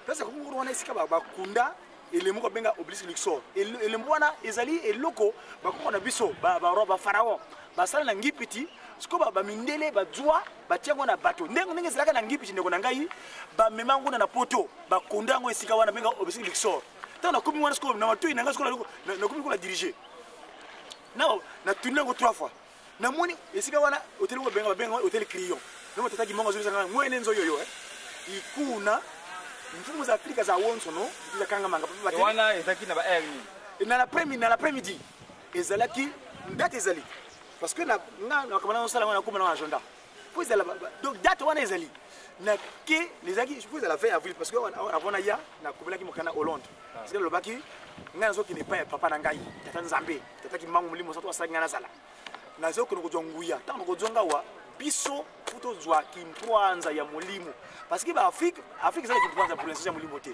Place ya Concorde wana, esika bakunda elembo babenga obélisque Luxor. Elembo wana ezali eloko bakoko na biso baroi, bapharaon basala na Ngipiti. Sikoyo bamindele bazwa, batia yango na bato ndenge ndenge ezalaka na Ngipiti. Ndeko na ngai, bamema yango na poto, bakonda yango esika wana benga obélisque Luxor. Ntango nakomi wana sikoyo, na matoi na ngai sikoyo nakomi kola dirige, natuni yango trois fois, namoni esika wana hôtel moko babenga babenga hôtel Crillon. Donc tataki mongo azobisa ngai mwene nzoyo yo ikuna mfumu za Afrika za wonsono zakanga manga. Wana ezalaki na ba heure nini? Na l'après-midi ezalaki. Date ezali, parce que na nga makambo na osala ngo, nakoma na agenda po ezala. Donc date wana ezali na ke ezalaki po ezala 20 avril, parce que avant naya nakomelaki mokanda Hollande, parce que nalobaki ngai nazokende epai ya papa na ngai, tata Nzambe, tata Kimbangu, molimo santo asalaki ngai nazala, nazokende kozwa nguya. Ntango nakozwa ngawa biso fu tozwa kimpwanza ya molimo, parce que baafrike, Afrique ezala kimpwanza pour l'instant ya molimo te.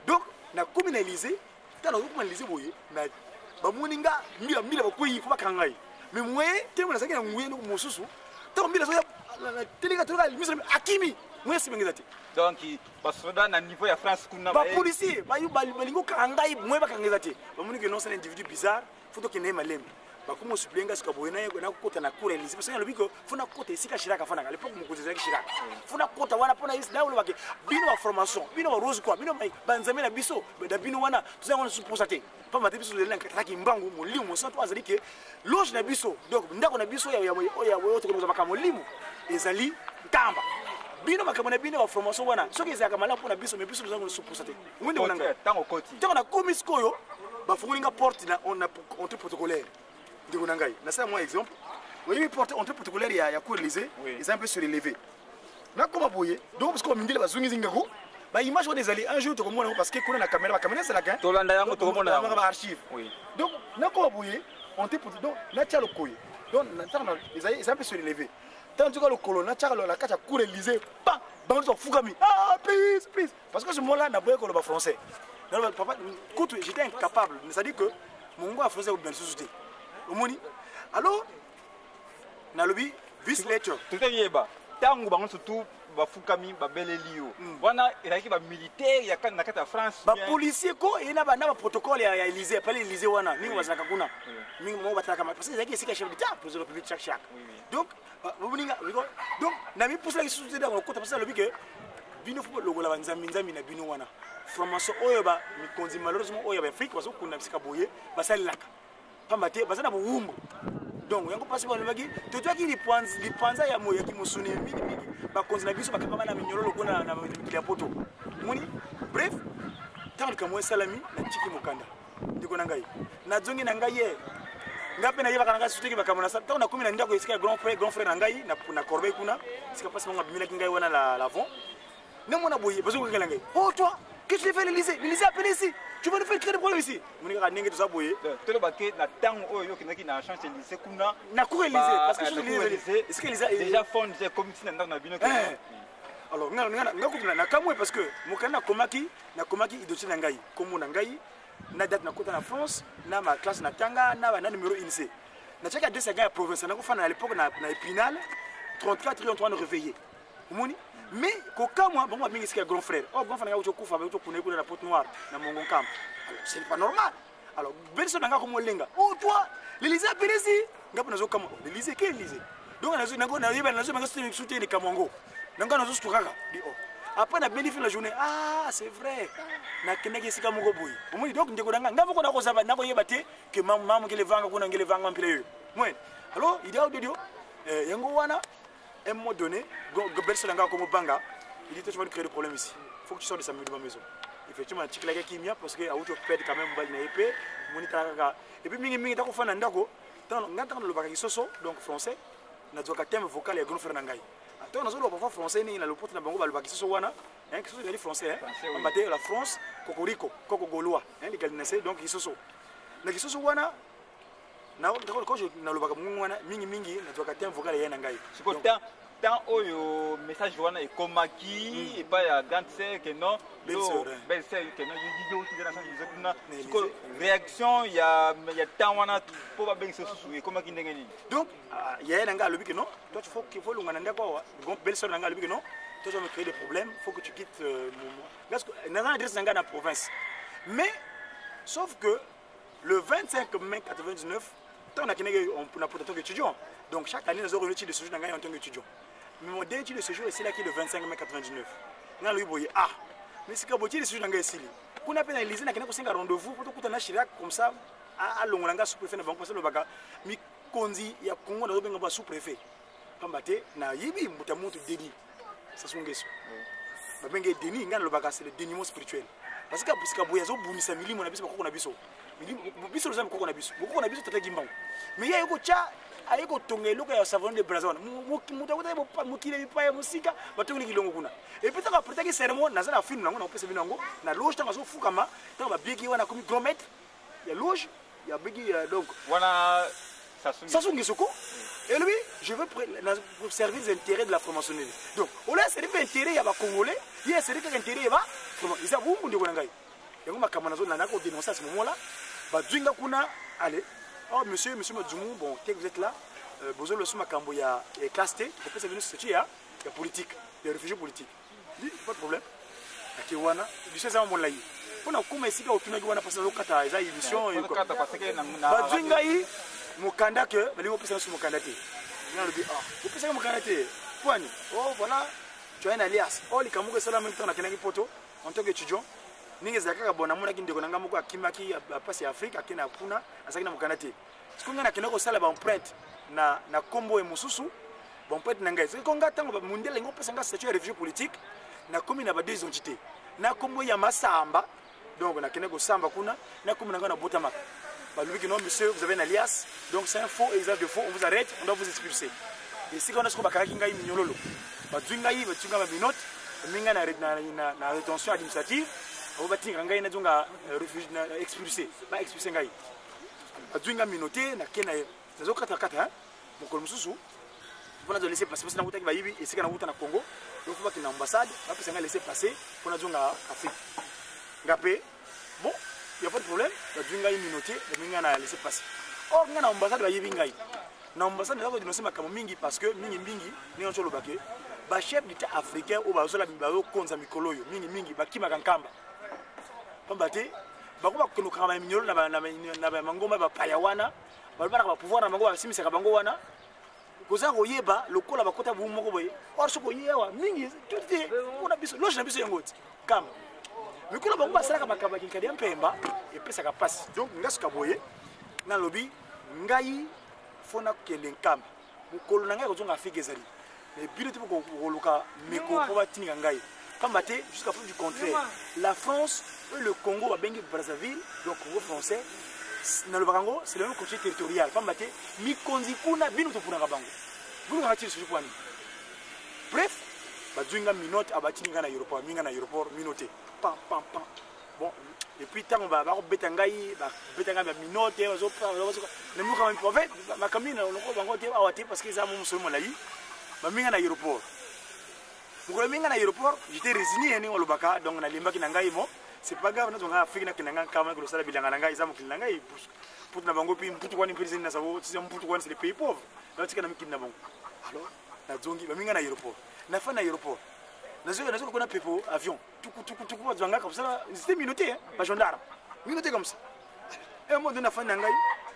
Donc nakomi na Élysée. Ntango nazokoma na Élysée boye, bamoni nga, mbila mbila bakwei, fo bakanga ngai, mais moye te, nazalaki na nguya eloko mosusu. Ntango mbila azoya, teleka toleka miso, akimi, moye asimengeza te. Donc basoda na niveau ya France kuna? Bapolicier balingi okanga ngai, moye bakanga eza te. Bamoni ke non, c'est un individu bizarre, faut tokende ye malembe. Bakomi osuplie ngai sika boye, nakokota na cour ya Élysée, parce que nalobi ke faut nakota esika Chirac afandaka. L'époque mokonzi ezalaki Chirac. Faut nakota wana mpona nalobake bino baformation, bino barose quoi, bino banzambe na biso na bino wana, toza yango lisusu mposa te, pamba te biso tozali na tataki Mbangu, molimo mosantu azali ke loge na biso. Donc ndako na biso oyo tokozwa makambo molimo ezali Nkamba. Bino makambo na bino baformation wana, soki ezalaka malamu mpona biso, mais biso toza yango lisusu mposa te. Ndeko na ngai, ntango okoti? Ntango nakomi sikoyo, bafungoli nga porte na entrée protocolaire. Ndeko na ngai, nasala mwa exemple. Oyebi porte entrée protocolaire ya cour Élysée eza un peu surélevé. Nakoma boye, donc parce que bamindele bazongisi ngako baimage wana ezali, un jour tokomona yango, parce que kuna na caméra, bacaméra ezalaka. Tolanda yango, tokomona yango. Baarchive. Donc nakoma boye, entrée, donc natia lokoye, donc ntango eza un peu surélevé, ntango nzoka lokolo natiaka na kati ya cour Élysée, pa bango nyonso bafukami: "Ah, please, please." Parce que ce moment là naboye koloba français. Naloba papa kutu j'étais incapable, c'est à dire que mongo ya français kobima lisusu te. Omoni, alors nalobi this letter. Tozoyeba ntango bango surtout. Bafukami, babeleli yo. Wana ezalaki bamilitaire ya na kati ya France? Bapolicier ko eye na baprotocole ya Élysée, palais Élysée wana mingi bazalaka kuna mingi, moko batalaka, parce que ezalaki esika chef d'état, président de la République, chaque chaque. Donc boninga, donc na mipusalaki susu te dango okota, parce que alobi ke bino fo lokola banzambi nzambi na bino wana, formation oyo ba mikonzi malheureusement oyo ya baafrike bazokunda bisika boye basalelaka pamba te, baza na bowumbu. Donc yango mpasi balobaki tozwaki lipanza ya moyaki mosuni mingimingi, bakonzi na biso bakangama na minyololo kuna na mikili ya poto moni. Bref, ntango likambo esalami, natiki mokanda, ndeko na ngai, nazongi na ngai ye, nga mpe nayebaka na ngai suteki makambo na ntango nakomi na ndako esika ya grand frère, grand frère na ngai na Corbeil kuna, esika mpasi bango abimelaki ngai wana l'avant namona boye bazokokela ngai: "Oh toi, qu'est-ce que tu fais? L'Élysée, l'Élysée appelé ici, tu vas nous faire créer des problèmes ici." Moni kaka ndenge toza boye. Toloba ke na ntango oyo okendaki na Champs Élysées kuna? Na cour Élysée, parce que Champs Élysée, est-ce que Élysée déjà fond déjà comme si na ndako na bino? Alors nga nga kutu na kamwe, parce que mokanda nakomaki identité na ngai, kombo na ngai, na date nakota na France, na ma classe na tanga, na na numéro INSEE. Natiaki adresse ya ngai ya province, nakofanda na l'époque na Épinal, 34 rue Antoine Réveillé, omoni. Mais kokamwa, bango babengi esika ya grand frère. Oh, grand frère na ngai auti okufa, bauti okunda kuna na Pointe Noire, na Mongo Camp. Alors c'est pas normal. Alors belle-sœur na ngai akomolenga: "Oh toi, l'Élysée apelesi." Ngai mpe nazokamwa: "Oh, l'Élysée, quel Élysée?" Donc nayeba nazobanga su te likambo yango na ngai, nazosutu kaka di. Oh, après nabeli fin la journée. Ah, c'est vrai, nakendaki esika moko boye, omoni. Donc ndeko na ngai, ngai moko nakozaba, nakoyeba te ke mamu ngele vanga kuna, ngele vanga mpila yoyo mwen. Alors idea ododio yango wana, un moment donné, belle-sœur na ngai akomobanga, il dit: "Toi, tu vas nous créer des problèmes ici, faut que tu sors de ma maison." Effectivement, natikelaki kimia, parce que auti operdre quand même mobali na ye mpe moni tala kaka. Et puis mingimingi takofanda na ndako ngai, ntango nalobaka kisoso, donc français, nazwaka thème vocal ya grand frère na ngai. Ntango nazoloba parfois français ndenge na lopoto na bango balobaka kisoso wana, kisoso ezali français, pamba te la France kokoriko koko gaulois likali na se. Donc kisoso na kisoso wana, nalobaka mongongo wana mingimingi, nazwaka thème vocal ya ye na ngai. Sikoyo temps oyo message wana ekomaki epai ya grande sœur ke non, belle sœur ke non, yo otiza na Champs kuna, sikoyo réaction ya temps wana mpo babengisa susu ekomaki ndenge nini? Donc yaya na ngai alobi ke non, toi tu faut qu'il faut longa na ndako awa. Belle sœur na ngai alobi ke non, toi tu vas me créer des problèmes, faut que tu quittes naza na adresse na ngai na province. Mais sauf que le 25 mai 99, ntango nakendaki na poto en tant qu'étudiant, donc chaque année nazo renouveler titre de séjour na ngai en tant qu'étudiant, mais mon dernier titre de séjour esilaki le 25 mai 99. Ngai nalobi boye: "Ah, mais sika boye, titre de séjour na ngai esili." Kuna mpe na Élysée nakende kosenga rendez-vous po tokutana na Chirac, comme ça alongola ngai sous-préfet na bango, parce alobaka mikonzi ya Congo nazobenga ba sous-préfet, pamba te nayebi mbuta mutu Denis Sassou Nguesso, babenge Denis. Ngai nalobaka c'est le dénuement spirituel, parce que sika boye azobundisa milimo na biso, bakoko na biso, biso toza bakoko na biso, bokoko na biso tata Kimbangu. Mais ye aye kotya, aye kotonga eloko ya Savon de Braza wana, moto akota mokili mipaya mosika, batongeli kilongo kuna. Et puis ntango aprêtaki serment, naza na film nango, nakopesa bino yango na loge, ntango azofukama, ntango babieki wana akomi grand maître ya loge ya beki. Donc wana Sassou Nguesso ko elobi: "Je veux servir les intérêts de la franc-maçonnerie." Donc ola servir intérêt ya bacongolais, ye aservi kaka intérêt ya ba eza bumbu. Ndeko na ngai, yango makambo nazo nana kodénoncer. À ce moment là bazwi nga kuna: "Allez, oh monsieur, monsieur Madzumu, bon, te vous êtes là, bozoloso makambo ya classe te, kopesa bino statut ya politique, ya réfugié politique." Dit: "Pas de problème." Ake wana biso eza molai mpona kokóma esika otunaki wana, mpasi nazokata, eza émission. Bazwi ngai mokanda ke balingi kopesa biso mokanda te. Nga nalobi: "Ah, opesaki mokanda te poani?" "Oh voilà, tu as un alias." Oh, likambo moko esalami ntango nakendaki poto en tant qu'étudiant, ndenge ezalaka kaka bon, namonaki ndeko na ngai moko akimaki mpasi ya Afrique, akende na kuna, azalaki na mokanda te. Sikoyo ngai nakendaki kosala baempreinte na nkombo ye mosusu, baempreinte na ngai. Soki nga ntango mondele alingi kopesa ngai statut ya réfugié politique, nakomi na ba deux identité, na nkombo ya Masamba, donc nakende kosamba kuna, na nkombo na ngai nabotamaka. Balobi que non, monsieur, vous avez un alias, donc c'est un faux et usage de faux, on vous arrête, on doit vous expulser. Esika wana sikoyo bakangaki ngai minyololo, bazwi ngai bamenottes, bamemi ngai na rétention administrative. Bao batingaka ngai nazonga refuge, expulsé, baexpulse ngai, bazwi ngai menottes, nake na nazokatakata. Mokolo mosusu mpo nazwa laissez passer, parce nakutaki bayibi esika nakuta na Congo, donc fo bakende na ambassade, bapesa ngai laissez passer mpo nazonga Afrique. Nga mpe bon, y a pas de problème. Bazwi ngai menottes, bamemi ngai na laissez passer. Or ngai na ambassade, bayebi ngai na ambassade, naza kodénoncer makambo mingi, parce que mingi mingi ndenge nyonso olobake Bachef d'état africain oyo bazola bazokonza mikolo oyo mingimingi bakimaka Nkamba, pamba te bango bakendokaka baminyolo na bamangomba bapaya wana, balobanaka bapouvoir na bango, basimisaka bango wana kozanga koyeba lokola bakota bumu moko boye. Or soki oye awa mingi te mpona biso, loge na biso yango ti Nkamba, mikolo bango basalaka makambo ya kinkadi ya mpemba epesaka mpasi. Donc nga suka boye, nalobi ngai fo nakende Nkamba. Mokolo na ngai kozonga Afrique ezali, mais bino te bokoluka meko mpo batindika ngai, pamba te jusqu'à preuve du contraire, la France et le Congo babengi Brazzaville, donc Congo français, nalobaka yango, c'est le même conseil territorial, pamba te mikonzi kuna bino topunaka bango, bolukaka ti lisusu kwani. Bref, bazwi nga minote, abatindi nga na aéroport, minga na aéroport minote, pam pam pam. Bon, et puis ntango bakobeta ngai, babeta ngai baminote, namuka en fait makambo nini loko bango te awa te, parce que eza mo mosolo molai. Baminga na aéroport, mokolo minga na aéroport, j'étais résigné, ndenge olobaka. Donc nalembaki na ngai mo, c'est pas grave, nazonga Afrique, nakende ngai Nkamba, nakosala bilanga na ngai, eza mokili na ngai. Mputu na bango mpe mputu wani mpe na sabo mputu wani, c'est le pays pauvre, natika na mikili na bango. Alors nazongi, baminga na aéroport, nafa na aéroport, nazoka kuna pepo avion tuku tuku tuku, bazwa ngai comme ça, c'était minoté, hein, ba gendarme minoté comme ça. Et un moment donné, nafandi na ngai,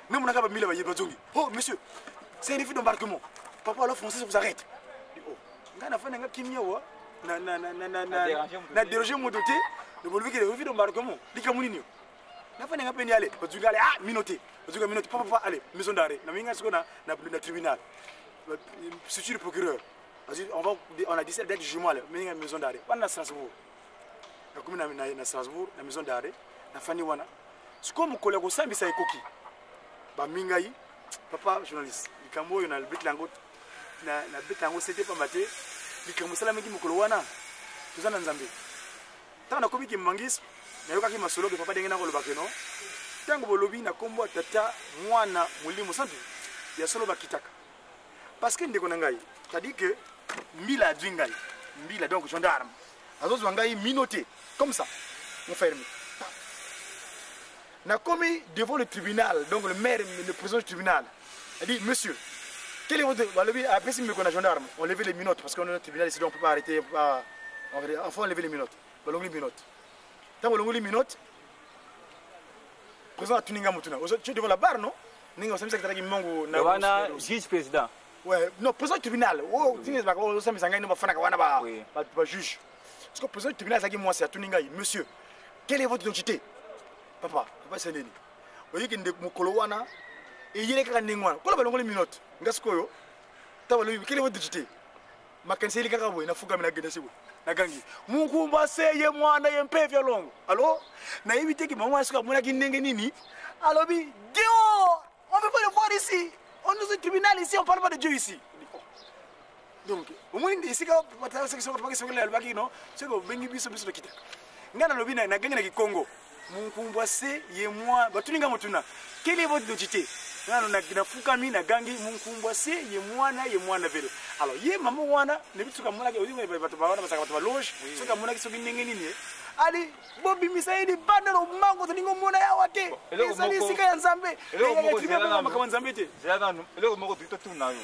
namonaka bamila baye, bazongi: "Oh monsieur, c'est un refus d'embarquement, papa, alors français vous arrête." Oh, ngai nafandi na ngai kimia wa na déranger moto te, bolobi ke refus d'embarquement, likambo nini? Nafandi nga peni, ale bazongi, ale ah minoté, bazongi minoté, papa papa, allez, maison d'arrêt. Na minga sikoyo na tribunal, structure procureur, on va, on a dit date du jugement là, minga maison d'arrêt wana na Strasbourg. Nakomi na Strasbourg, na maison d'arrêt, nafandi wana. Sikoyo mokolo ya kosambisa ekoki, bamingai. Papa journaliste, likambo oyo nabetela yango, nabeta yango sete, pamba te likambo esalamaki mokolo wana, toza na Nzambe. Ntango nakomi kimbanguisme, nayokaki masolo ke papa ndenge nakoloba keno ntango bolobi na nkombo ya Tata, Mwana, Molimo Santu, ya solo bakitaka. Parce que ndeko na ngai, c'est-à-dire que mbila azwi ngai, mbila donc gendarme azozwa ngai minote comme ça, enfermé. Nakomi devant le tribunal, donc le maire, le président du tribunal a dit: "Monsieur, quel est votre..." Balobi apesi meko na gendarme: "Enlevez les menottes, parce qu'on est au tribunal ici, donc on peut pas arrêter, on peut pas, enfin enlever les menottes." Balongoli menottes. Ntango balongoli menottes, président atuni nga motuna: "Tu es devant la barre, non?" Ndenge osambisaki talaki mongo. Na wana juge président? Ouais, non, président du tribunal oyo tingi osambisa ngai, no bafanaka wana bajuge. Parce que président du tribunal azalaki mwasi, atuni ngai: "Monsieur, quelle est votre identité?" Papa, papa sendeni oyiki nde mokolo wana eyele kaka ndenge wana kola balongoli minote nga. Sikoyo ta balobi: "Quelle est votre identité?" Makanisi eli kaka boye, nafukami, nagenda si boye, nagangi: "Mukumba seye mwana ye mpevya longo." Alors nayebi te ke mama wana soki amonaki ndenge nini, alobi: "Dehors, on veut pas le voir ici, on est au tribunal ici, on parle pas de Dieu ici." Donc omoni esika alobaki no, soki obengi biso, biso tokitaka. Ngai nalobi, nagangi na kikongo: "Munkumbwa se ye mwa." Batuni nga motuna: "Quelle est votre identité?" Nafukami, nagangi: "Munkumbwa se ye mwana ye mwana vele." Alors ye mama wana nebi soki amonaki bato wana bazalaka bato baloge, soki amonaki soki ndenge nini, ali bobimisa ye libanda lomango, tolingi omona yawa te, ezali esika ya Nzambe, makambo ya Nzambe te. Eloko moko toki totuna yo,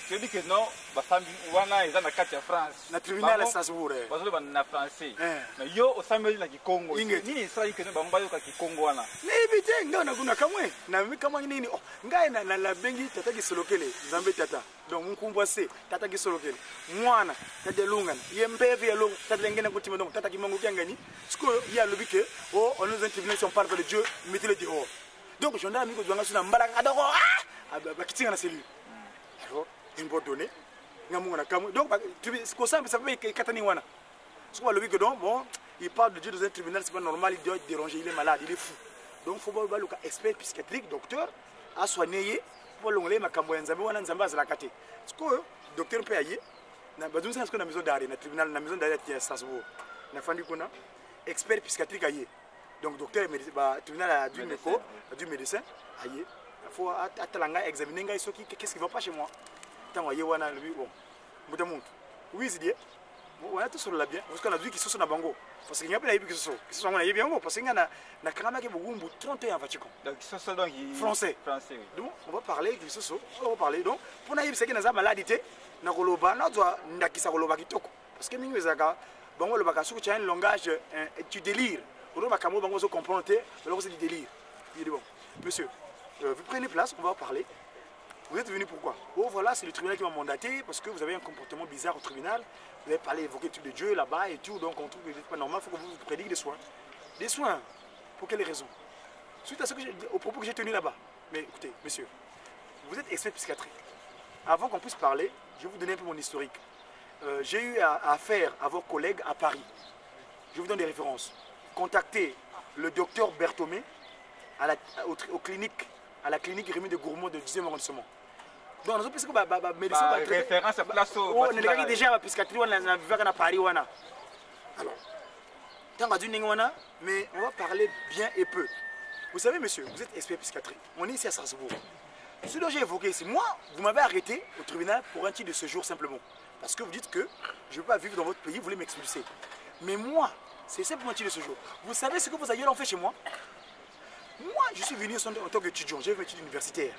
toyebi ke non, basambi wana eza na kati ya France. Na tribunal ya Strasbourg. Bazoloba na français, mais yo osambeli na kikongo. Nini esalaki keno bango bayoka kikongo wana? Nayebi te, ngai nakuna kamwe namikamwaki nini. Ngai nabengi Tata Kisolokele, Nzambe Tata, donc Munkumbwa se Tata Kisolokele mwana Tata elungana ye mpeve ya longo Tata ngene kutima, donc Tata Kimango kiangani. Sikoyo ye alobi ke oh, on est un tribunal, si on parle de Dieu, mettez le dehors. Donc gendarme mi kozwanga so na mbalaka adoko, ah, bakitinga na cellule. Alors un bon donné nga mungu na kamwe, donc kosambisa mpe ekatani wana. Soki balobi que donc bon, il parle de Dieu dans un tribunal, c'est pas normal, il doit être dérangé, il est malade, il est fou. Donc faut baluka expert psychiatrique, docteur asoigne ye mpo balongola ye makambo ya Nzambe wana, Nzambe azalaka te. Sikoyo docteur mpe aye, bazongisaka sikoyo na maison d'arrêt, na tribunal, na maison d'arrêt ya Strasbourg. Nafandi kuna, expert psychiatrique aye, donc docteur tribunal adui meko adui médecin aye, faut atala ngai, examiner ngai soki qu'est-ce qui va pas chez moi. Ntango aye wana, alobi: "Bon, mbuta muntu, wizi die Wana tosolola bien, parce que nazwi kisoso na bango, parce que ngai mpe nayebi kisoso. Kisoso yango nayebi yango parce que ngai nakangamaki bowumbu 31 ya Vatican. Donc kisoso, donc français. Français, oui. Donc on va parler kisoso, on va parler. Donc mpo nayebisaki naza maladi te, nakoloba, nazwa ndakisa koloba kitoko, parce que mingi ezalaka bango balobaka soki tu as un langage, tu délires. Oyo makambo bango ozo comprendre te, baloko c'est du délire. Il dit bon, monsieur, vous prenez place, on va parler. Vous êtes venu pourquoi? Oh voilà, c'est le tribunal qui m'a mandaté parce que vous avez un comportement bizarre au tribunal. Vous avez parlé, évoqué le truc de Dieu là-bas et tout, donc on trouve que vous n'êtes pas normal, il faut que vous vous prédiquiez des soins. Des soins? Pour quelle raison? Suite à ce que j'ai, au propos que j'ai tenu là-bas. Mais écoutez, monsieur, vous êtes expert psychiatrique. Avant qu'on puisse parler, je vais vous donner un peu mon historique. J'ai eu à faire à vos collègues à Paris. Je vous donne des références. Contactez le docteur Berthomé à la, au, au clinique, à la clinique Rémy de Gourmont de 10e arrondissement. Donc, nous avons que ba, ba, ba, médecin, Ba, ba, traité. référence à place au Oh, on est bâtiment. déjà à psychiatrie, on a vu à Paris, on a. Alors, tant qu'on a dit wana, mais on va parler bien et peu. Vous savez, monsieur, vous êtes expert psychiatrique. On est ici à Strasbourg. Ce dont j'ai évoqué ici, moi, vous m'avez arrêté au tribunal pour un titre de séjour simplement. Parce que vous dites que je ne veux pas vivre dans votre pays, vous voulez m'expulser. Mais moi, c'est simplement un titre de séjour. Vous savez ce que vos aïeuls ont fait chez moi? Moi, je suis venu en tant qu'étudiant, j'ai fait une étude universitaire.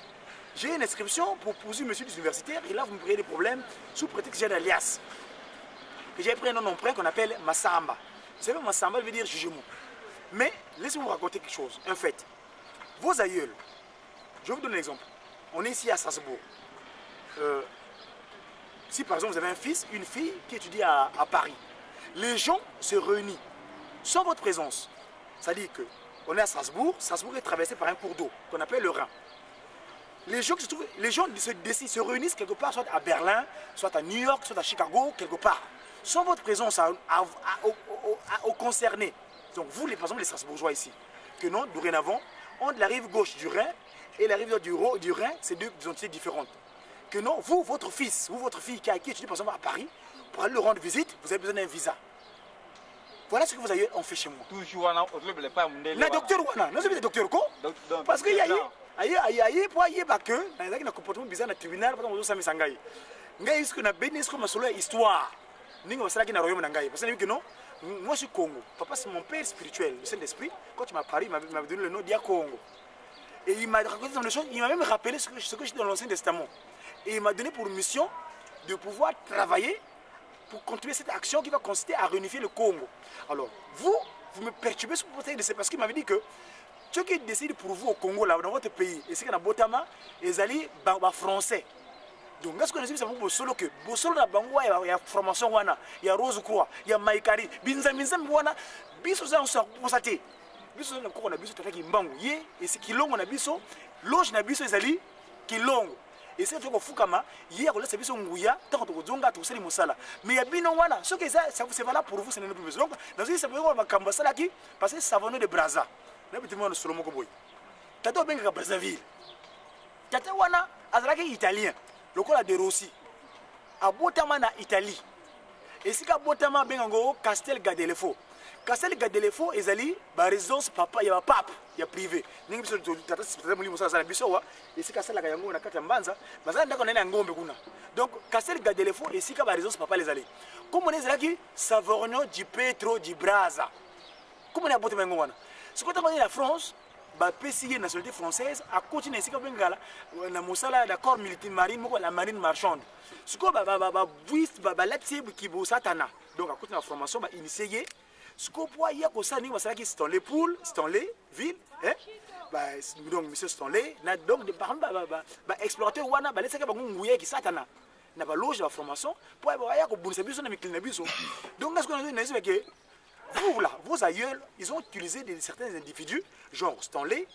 J'ai une inscription pour poursuivre mes études universitaires et là, vous me créez des problèmes sous prétexte que j'ai un alias. Que j'ai pris un nom d'emprunt qu'on appelle Massamba. Vous savez, Massamba veut dire jugement. Mais laissez-moi vous raconter quelque chose, un fait. Vos aïeuls, je vous donne un exemple. On est ici à Strasbourg. Si par exemple vous avez un fils, une fille qui étudie à Paris, les gens se réunissent sans votre présence. C'est-à-dire que on est à Strasbourg, Strasbourg est traversé par un cours d'eau qu'on appelle le Rhin. Les gens qui se trouvent, les gens se décident, se réunissent quelque part, soit à Berlin, soit à New York, soit à Chicago, quelque part. Sans votre présence aux concernés. Donc vous, par exemple, les Strasbourgeois ici, que non, dorénavant, entre la rive gauche du Rhin et la rive droite du Rhin, c'est deux entités différentes. Que non, vous, votre fils, vous, votre fille qui étudie par exemple à Paris, pour aller le rendre visite, vous avez besoin d'un visa. Voilà ce que vous avez en fait chez moi. Toujours, on a le pas mondele Na wana. docteur wana, nous sommes docteur ko. Donc, donc, Parce que y a eu, docteur. aye, aye, aye, po aye ba que, na ezalaki na comportement bizarre na tribunal, parce que ozo samisa ngai. Ngai, est-ce que na beni, est-ce que masolo ya histoire? Ndenge basalaki na royaume na ngai. Parce que nayebi que non, moi je suis Congo. Papa c'est mon père spirituel, le Saint-Esprit. Quand tu m'as parlé, il m'avait donné le nom Dia Congo. Et il m'a raconté dans le champ, il m'a même rappelé ce que j'ai dans l'Ancien Testament. Et il m'a donné pour mission de pouvoir travailler pour continuer cette action qui va consister à réunifier le Congo. Alors, vous, vous me perturbez sur le c'est parce qu'il m'avait dit que ceux qui décident pour vous au Congo, là, dans votre pays, et c'est qu'on a Botama, ils allaient ba, ba français. Donc, est-ce qu'on a dit que Bosolo que Bosolo na bango ya, ya formation wana, ya Rose Croix, ya Maikari, binza binza wana, biso za on constaté. Biso na koko na biso tataki mbangu ye et c'est kilongo na biso, loge na biso ezali kilongo. Et c'est ko fukama ye akolesa biso nguya tant ko zonga to sali musala. Mais ya bino wana, ce que ça, ça c'est valable pour vous, ce n'est plus besoin. Donc dans une ça peut être makambo salaki parce que savonneau de Brazza. Na bitu mwana solo moko boy. Tata benga Brazzaville. Tata wana azalaki italien, lokola de Rossi. Abotama na Italie. Esika abotama benga ngo Castel Gandolfo. Castel Gandolfo ezali ba résidence papa ya ba pape ya privé. Ndenge biso to tata tata molimo sala sala biso wa esika sala ka yango na kati ya Mbanza, bazali ndako na ngombe kuna. Donc Castel Gandolfo esika ba résidence papa ezali. Comme on ezalaki Savorgnan di Pietro di Brazza. Comme on abotama yango wana. Sikoyo ntango na France, ba pesi ye nationalité française, a continué esika bengala na mosala d'accord militaire marine moko la marine marchande. Sikoyo ba, ba, ba, ba, bwis, ba, ba latisi ye kibo satana. Donc a continué la formation ba initié ye. Sikoyo po aya kosala ndenge basalaki Stanley Pool, Stanley Ville, hein? Ba, donc monsieur Stanley, na donc de par ba, ba, ba, ba explorateur wana ba laissaki bango nguya ki satana. Na ba loge ba formation po aya ba ya kobundisa biso na mikili na biso. Donc nga sikoyo nazo nazo ke vous là, vos aïeuls, ils ont utilisé certains individus, genre Stanley,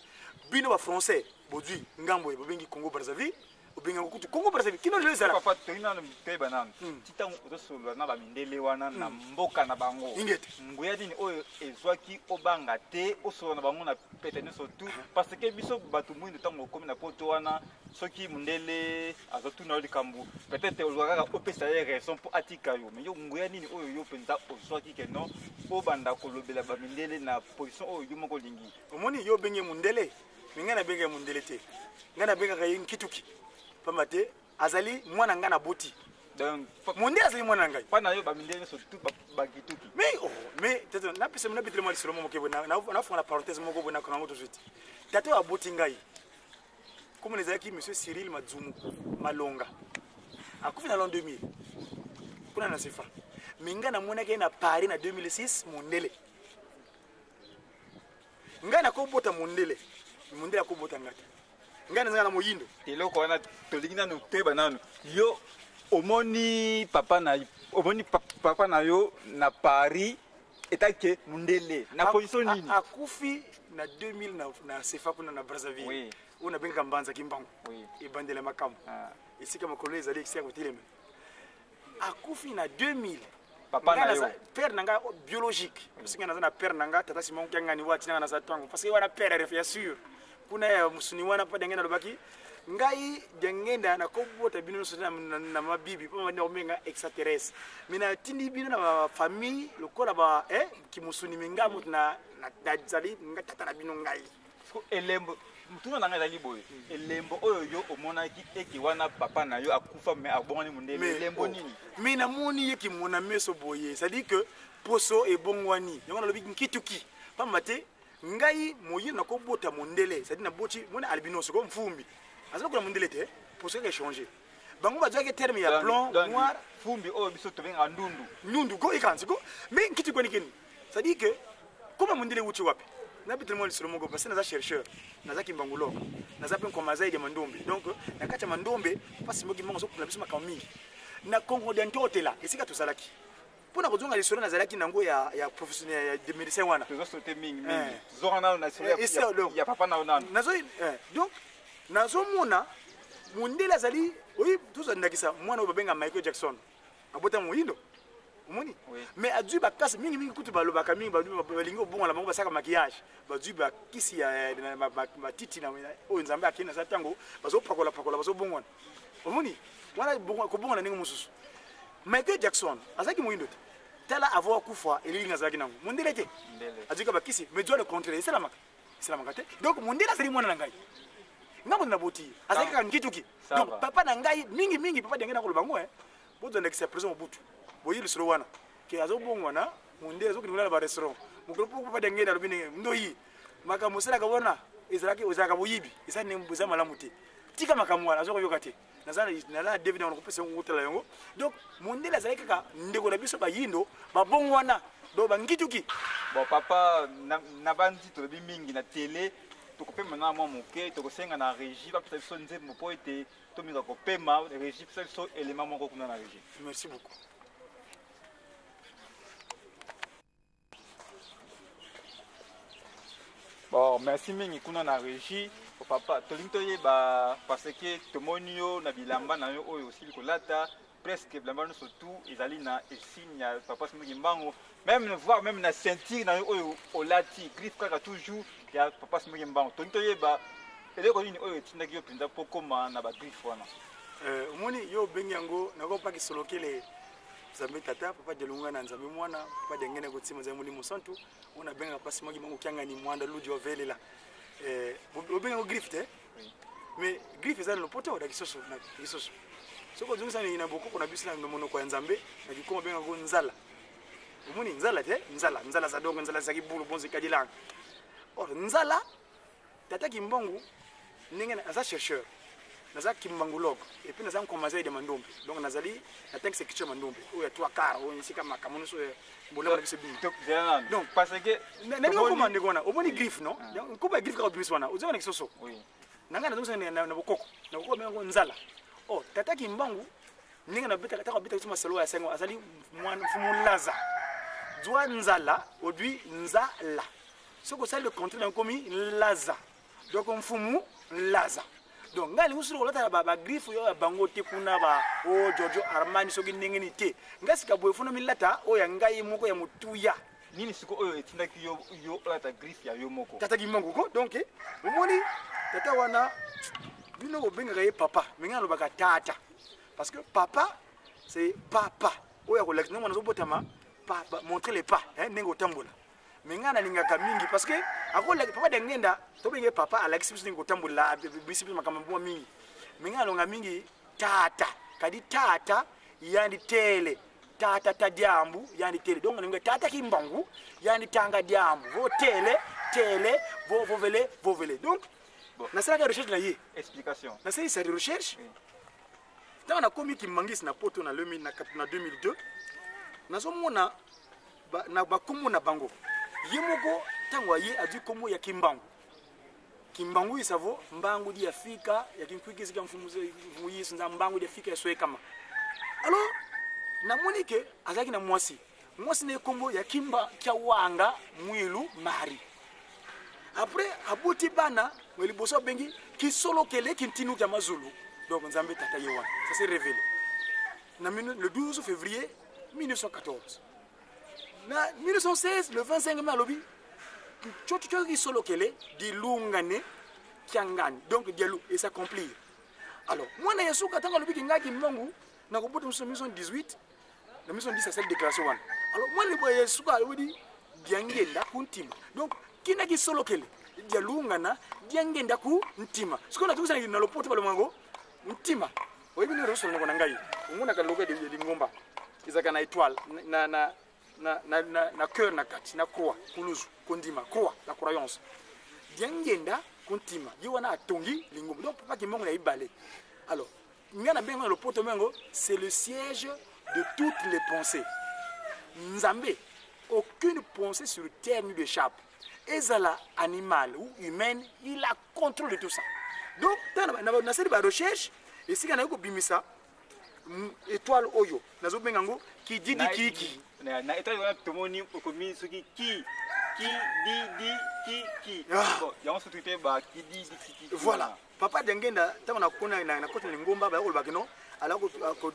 bino ba français, bodui, ngambo, bobengi Congo Brazzaville, obengi kutu Congo Brazzaville, kino lelo ezala. Papa, toyi nanu toyeba nanu. Ti ntango ozosolola na bamindele wana na mboka na bango. Ingete. Nguya nini oyo ezwaki obanga te, osolola na bango na pete nyonso tu, parce que biso bato mwindu ntango okomi na poto wana, soki mundele azotuna yo likambo, peut-être ozwaka kaka opesa ye raison mpo atika yo. Mais yo nguya nini oyo yo mpenza ozwaki ke non, obanda kolobela bamindele na position oyo yo moko olingi? Omoni yo obenge mundele, mais ngai nabengaka mundele te. Ngai nabengaka ye nkituki. Pamba te, azali mwana ngai na boti. Donc Mondele azali mwana na ngai. Mpa na yo, bamindele nyonso tu bakituki. Mais oh, mais tata, napesa nabetele mwa lisolo moko boye, nafunga na parenthèse moko boye, nakanga yango tout de suite. Tata oyo aboti ngai, komona ezalaki monsieur Cyril Madzumu Malonga, akufi na l'an 2000 kuna na Sefa. Mais ngai namonaki ye na Paris na 2006, mondele. Ngai nakobota mondele, mondele akobota ngai te. Ngai nazanga na moyindo. Eloko wana tolingi nanu toyeba nanu, yo omoni papa na, omoni papa na yo na Paris etake mondele na position nini? Akufi na 2000 na Sefa kuna na Brazzaville. Oyo nabengaka Mbanza Kimbangu. Ebandela makambo. Esika makolo ezali esika kotelema. Akufi na 2000. Papa na yo. Père na nga biologique. Parce que naza na père na nga, tata Simon Kiangani wa tina naza tango. Parce que wana père ya sûr. Kuna ya musuni wana pa ndenge nalobaki ngai Diangenda nakobota bino nyonso na mabibi mpo mabandi kobenga extraterrestre, mais natindi bino na bafamille lokola ba kimusuni, me ngai moto nazali nga tata na bino ngai. Siko elembo motuna na ngai ezali boye, elembo oyo yo omonaki eke wana papa na yo akufa me abongani mondele, elembo nini? Mais namoni ye kimona meso boye, c'est-à-dire que poso ebongwani, yango nalobi nkituki, pamba te ngai moyindo nakobota mondele, c'est-à-dire naboti mona albinos ko mfumbi aza lokola mondele te, poso kaka échanger. Bango bazwaki terme ya blanc, noir. Fumbi oyo biso tobengaka ndundu. Ndundu ko ekanzi ko, mais nkituki wani keni, c'est-à-dire que koma mondele wuti wapi? Nabetela mwa lisolo moko, parce que naza chercheur, naza kimbangulogue, naza mpe nkoma zaidi ya Mandombe. Donc na kati ya Mandombe, mpasi moki mongo azokunda biso makambo mingi na Congo de Ntotela, esika tozalaki mpo na kozonga lisolo nazalaki nango ya professionnel ya de médecin wana. Tozosote mingi mingi, tozonga nano na lisolo ya papa na yo nano. Donc nazomona mondele azali oyi, tozwa ndakisa mwana oyo babenga Michael Jackson, abota moyindo, omoni, mais azwi bakasi mingi mingi, kutu balobaka mingi, balingi kobongola bango, basaka maquillage, bazwi bakisi ya matiti oyo Nzambe akei na sa ntango bazopakola-pakola, bazobongwana, omoni wana kobongwana ndenge mosusu. Michael Jackson azalaki moyindo te, tala avant akufa elilingi azalaki nango mondele te, azwika bakisi, mais zwa le contraire, esalamaka esalamaka te. Donc mondele azali mwana na ngai, nga moto naboti ye, azalaki kaka nkituki. Donc papa na ngai mingi mingi, papa ndenge nakoloba ngo, bozwa ndakisa ya président Mobutu, boyi lisolo wana ke azobongwana mondele, azokende kolala ba restaurant mokolo mpo papa ndenge alobi ndenge ndoyi makambo osalaka wana ezalaki ezalaka boyibi, eza ndenge eza malamu te, tika makambo wana, azokoyoka te. Naza na David na kopesa yango kotala yango. Donc mondele azalaki kaka ndeko na biso bayindo babongwana, donc bangituki. Bon papa, nabandi tolobi mingi na tele, tokopema na mwa moke, tokosenga na régie bapesa biso nzembo mpo ete tomeka kopema. Régie, pesa biso élément moko kuna na régie. Merci beaucoup. Bon, merci mingi kuna na régie. Oh, papa, tolingi toyeba parce que tomoni yo na bilamba na yo oyo osili kolata, presque bilamba nyonso tout ezali na esigne ya papa Simon Kimbangu, même voire même na ceinture na yo oyo olati, griffe kaka toujours ya papa Simon Kimbangu. Tolingi toyeba eloko nini oyo etindaki yo mpenza mpo koma na bagriffe wana. Omoni yo obengi yango nakopaki solokele Nzambe tata, papa Dialunga na Nzambe mwana, papa Diangene kotima Nzambe Molimo Santu, oyo nabengaka pasi mwaki bango kiangani mwanda ludi wa velela. Obengi yango griffe te? Mais griffe eza na lopoto na kisoso, na kisoso. Soki ozongisa na bokoko na biso na monoko ya Nzambe, na kikongo babengaka yango nzala. Omoni nzala te? Nzala, nzala za dongo, nzala za kibulu, bonzi kadilanga. Or nzala, tata Kimbangu ndenge naza chercheur, naza kimbangulogue et puis naza nkoma zaidi ya Mandombe. Donc nazali na tangi section ya Mandombe oyo ya 3 quarts, oyo esika makambo nyonso ya boloko na biso bima. Donc parce que nani okoma ndeko wana omoni griffe, non? Donc koba griffe kaka obimisi wana, ozonga na kisoso. Na ngai nazongisa na bokoko, na bokoko benga nzala. Oh, tata Kimbangu ndenge na betaka taka betaka biso masolo ya sengo, azali mwana mfumu Laza. Zwa nzala odui nzala. Soki osali le contraire nakomi Laza. Donc mfumu Laza. Donc ngai alingi soki kolata ba griffe oyo ya bango te kuna ba o Giorgio Armani soki ndenge nini te. Ngai sika boye funa milata oyo ya ngai moko ya motuya. Nini siko oyo etindaki yo yo olata griffe ya yo moko? Tata Kimbangu ko, donc omoni tata wana bino bobengaka ye papa, mais ngai nalobaka tata. Parce que papa c'est papa. Oyo akolakisa ndenge wana azobotama, papa montrer les pas, hein, ndenge otambola. Mais ngai nalingaka mingi parce que akolakisa papa Diangenda, tobenge papa alakisi biso ndenge kotambola, bisi biso makambo mwa mingi. Mais ngai nalonga mingi tata, kadi tata Yandi tele tata ta diambu yandi tele. Donc ninga tata Kimbangu yandi tanga diambu vo tele tele vo vovele vovele. Donc Bon. Nasalaka recherche na ye. Explication. Nasalisa recherche. Oui. Ntango nakomi Kimbanguiste na poto na 2000 na 2002, nazomona na bakombo na bango. Ye moko ntango aye azwi kombo ya Kimbangu. Kimbangu isavo mbangu di Afrika ya kinkwikisi ka mfumu mfumu Yesu nza mbangu di Afrika ya swekama. Alors namoni ke azalaki na mwasi. Mwasi na ye kombo ya Kimba Kiawanga Mwilu Marie. Après aboti bana mais liboso abengi Kisolokele Kintinu ya Mazulu. Donc Nzambe tata ye wana. Ça s'est révélé. Na le 12 février 1914. Na 1916 le 25 mai alobi Tchotcho Kisolokele dilungane kiangani. Donc dialou et s'accomplir. Alors mwana ya suka tanga alobi kinga Kimbangu na kobota 1918 na 1910 asali déclaration wana. Alors mwana libo ya suka alobi diangenda kuntima. Donc kina Kisolokele dialungana diangenda ku ntima. Sikoyo natungisa na lopoto balongango ntima. Oyebi nini roso na ngai. Omonaka logo ya lingomba. Ezalaka na étoile na na na na na na cœur na kati na croix kuluzu kondima croix la croyance. Diangenda kuntima. Ye wana atongi lingomba. Donc papa Kimbangu na ibale. Alors nga na benga lopoto mengo c'est le siège de toutes les pensées. Nzambe, aucune pensée sur terre ne lui échappe. Ezala animale ou humaine, il a contrôle de tout ça. Donc tant na na sali ba recherche et sika na ko bimisa étoile oyo nazo benga ngo ki didi kiki. Na na étoile wana tomoni okomi soki ki ki di di ki ki. Ah. Bon, yango soki te ba ki di di ki ki. Voilà. Papa Diangenda tango na kona na kota na ngomba ba ko no ala ko ko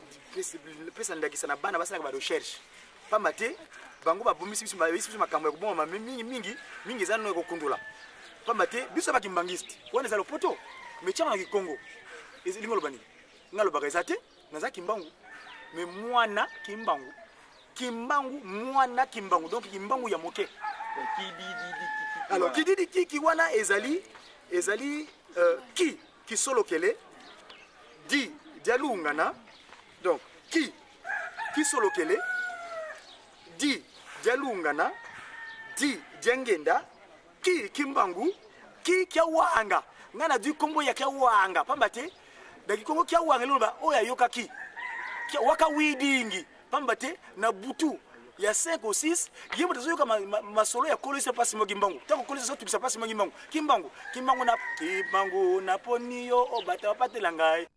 pesa ndakisa na bana basalaka ba recherche. Pamba te bango babomisi biso ba biso makambo ya koboma mingi mingi mingi eza no ekokundola. Pamba te biso ba kimbangiste wana eza lopoto mais tianga na Kikongo. Elingo loba nini? Nga lobaka eza te naza Kimbangu mais mwana Kimbangu. Kimbangu mwana Kimbangu donc Kimbangu ya moke. Ki di di di ki ki. Alors ki di di ki ki wana ezali ezali ki Kisolokele di dialungana donc ki Kisolokele di dialungana di diangenda ki Kimbangu ki Kiawanga. Nga na di kombo ya Kiawanga pamba te da kikongo Kiawanga loba oyo ayokaki waka widingi pamba te na butu ya 5 ou 6 ye moto azoyoka masolo ya kolisa pasi mo Kimbangu. Tango kolisa so tubisa pasi mo Kimbangu. Kimbangu, Kimbangu na Kimbangu na poni yo obata bapatela ngai.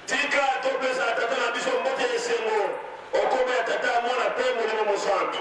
Tika topesa tata na biso mbote esengo, okoma ya tata mwana pe molimo mosantu.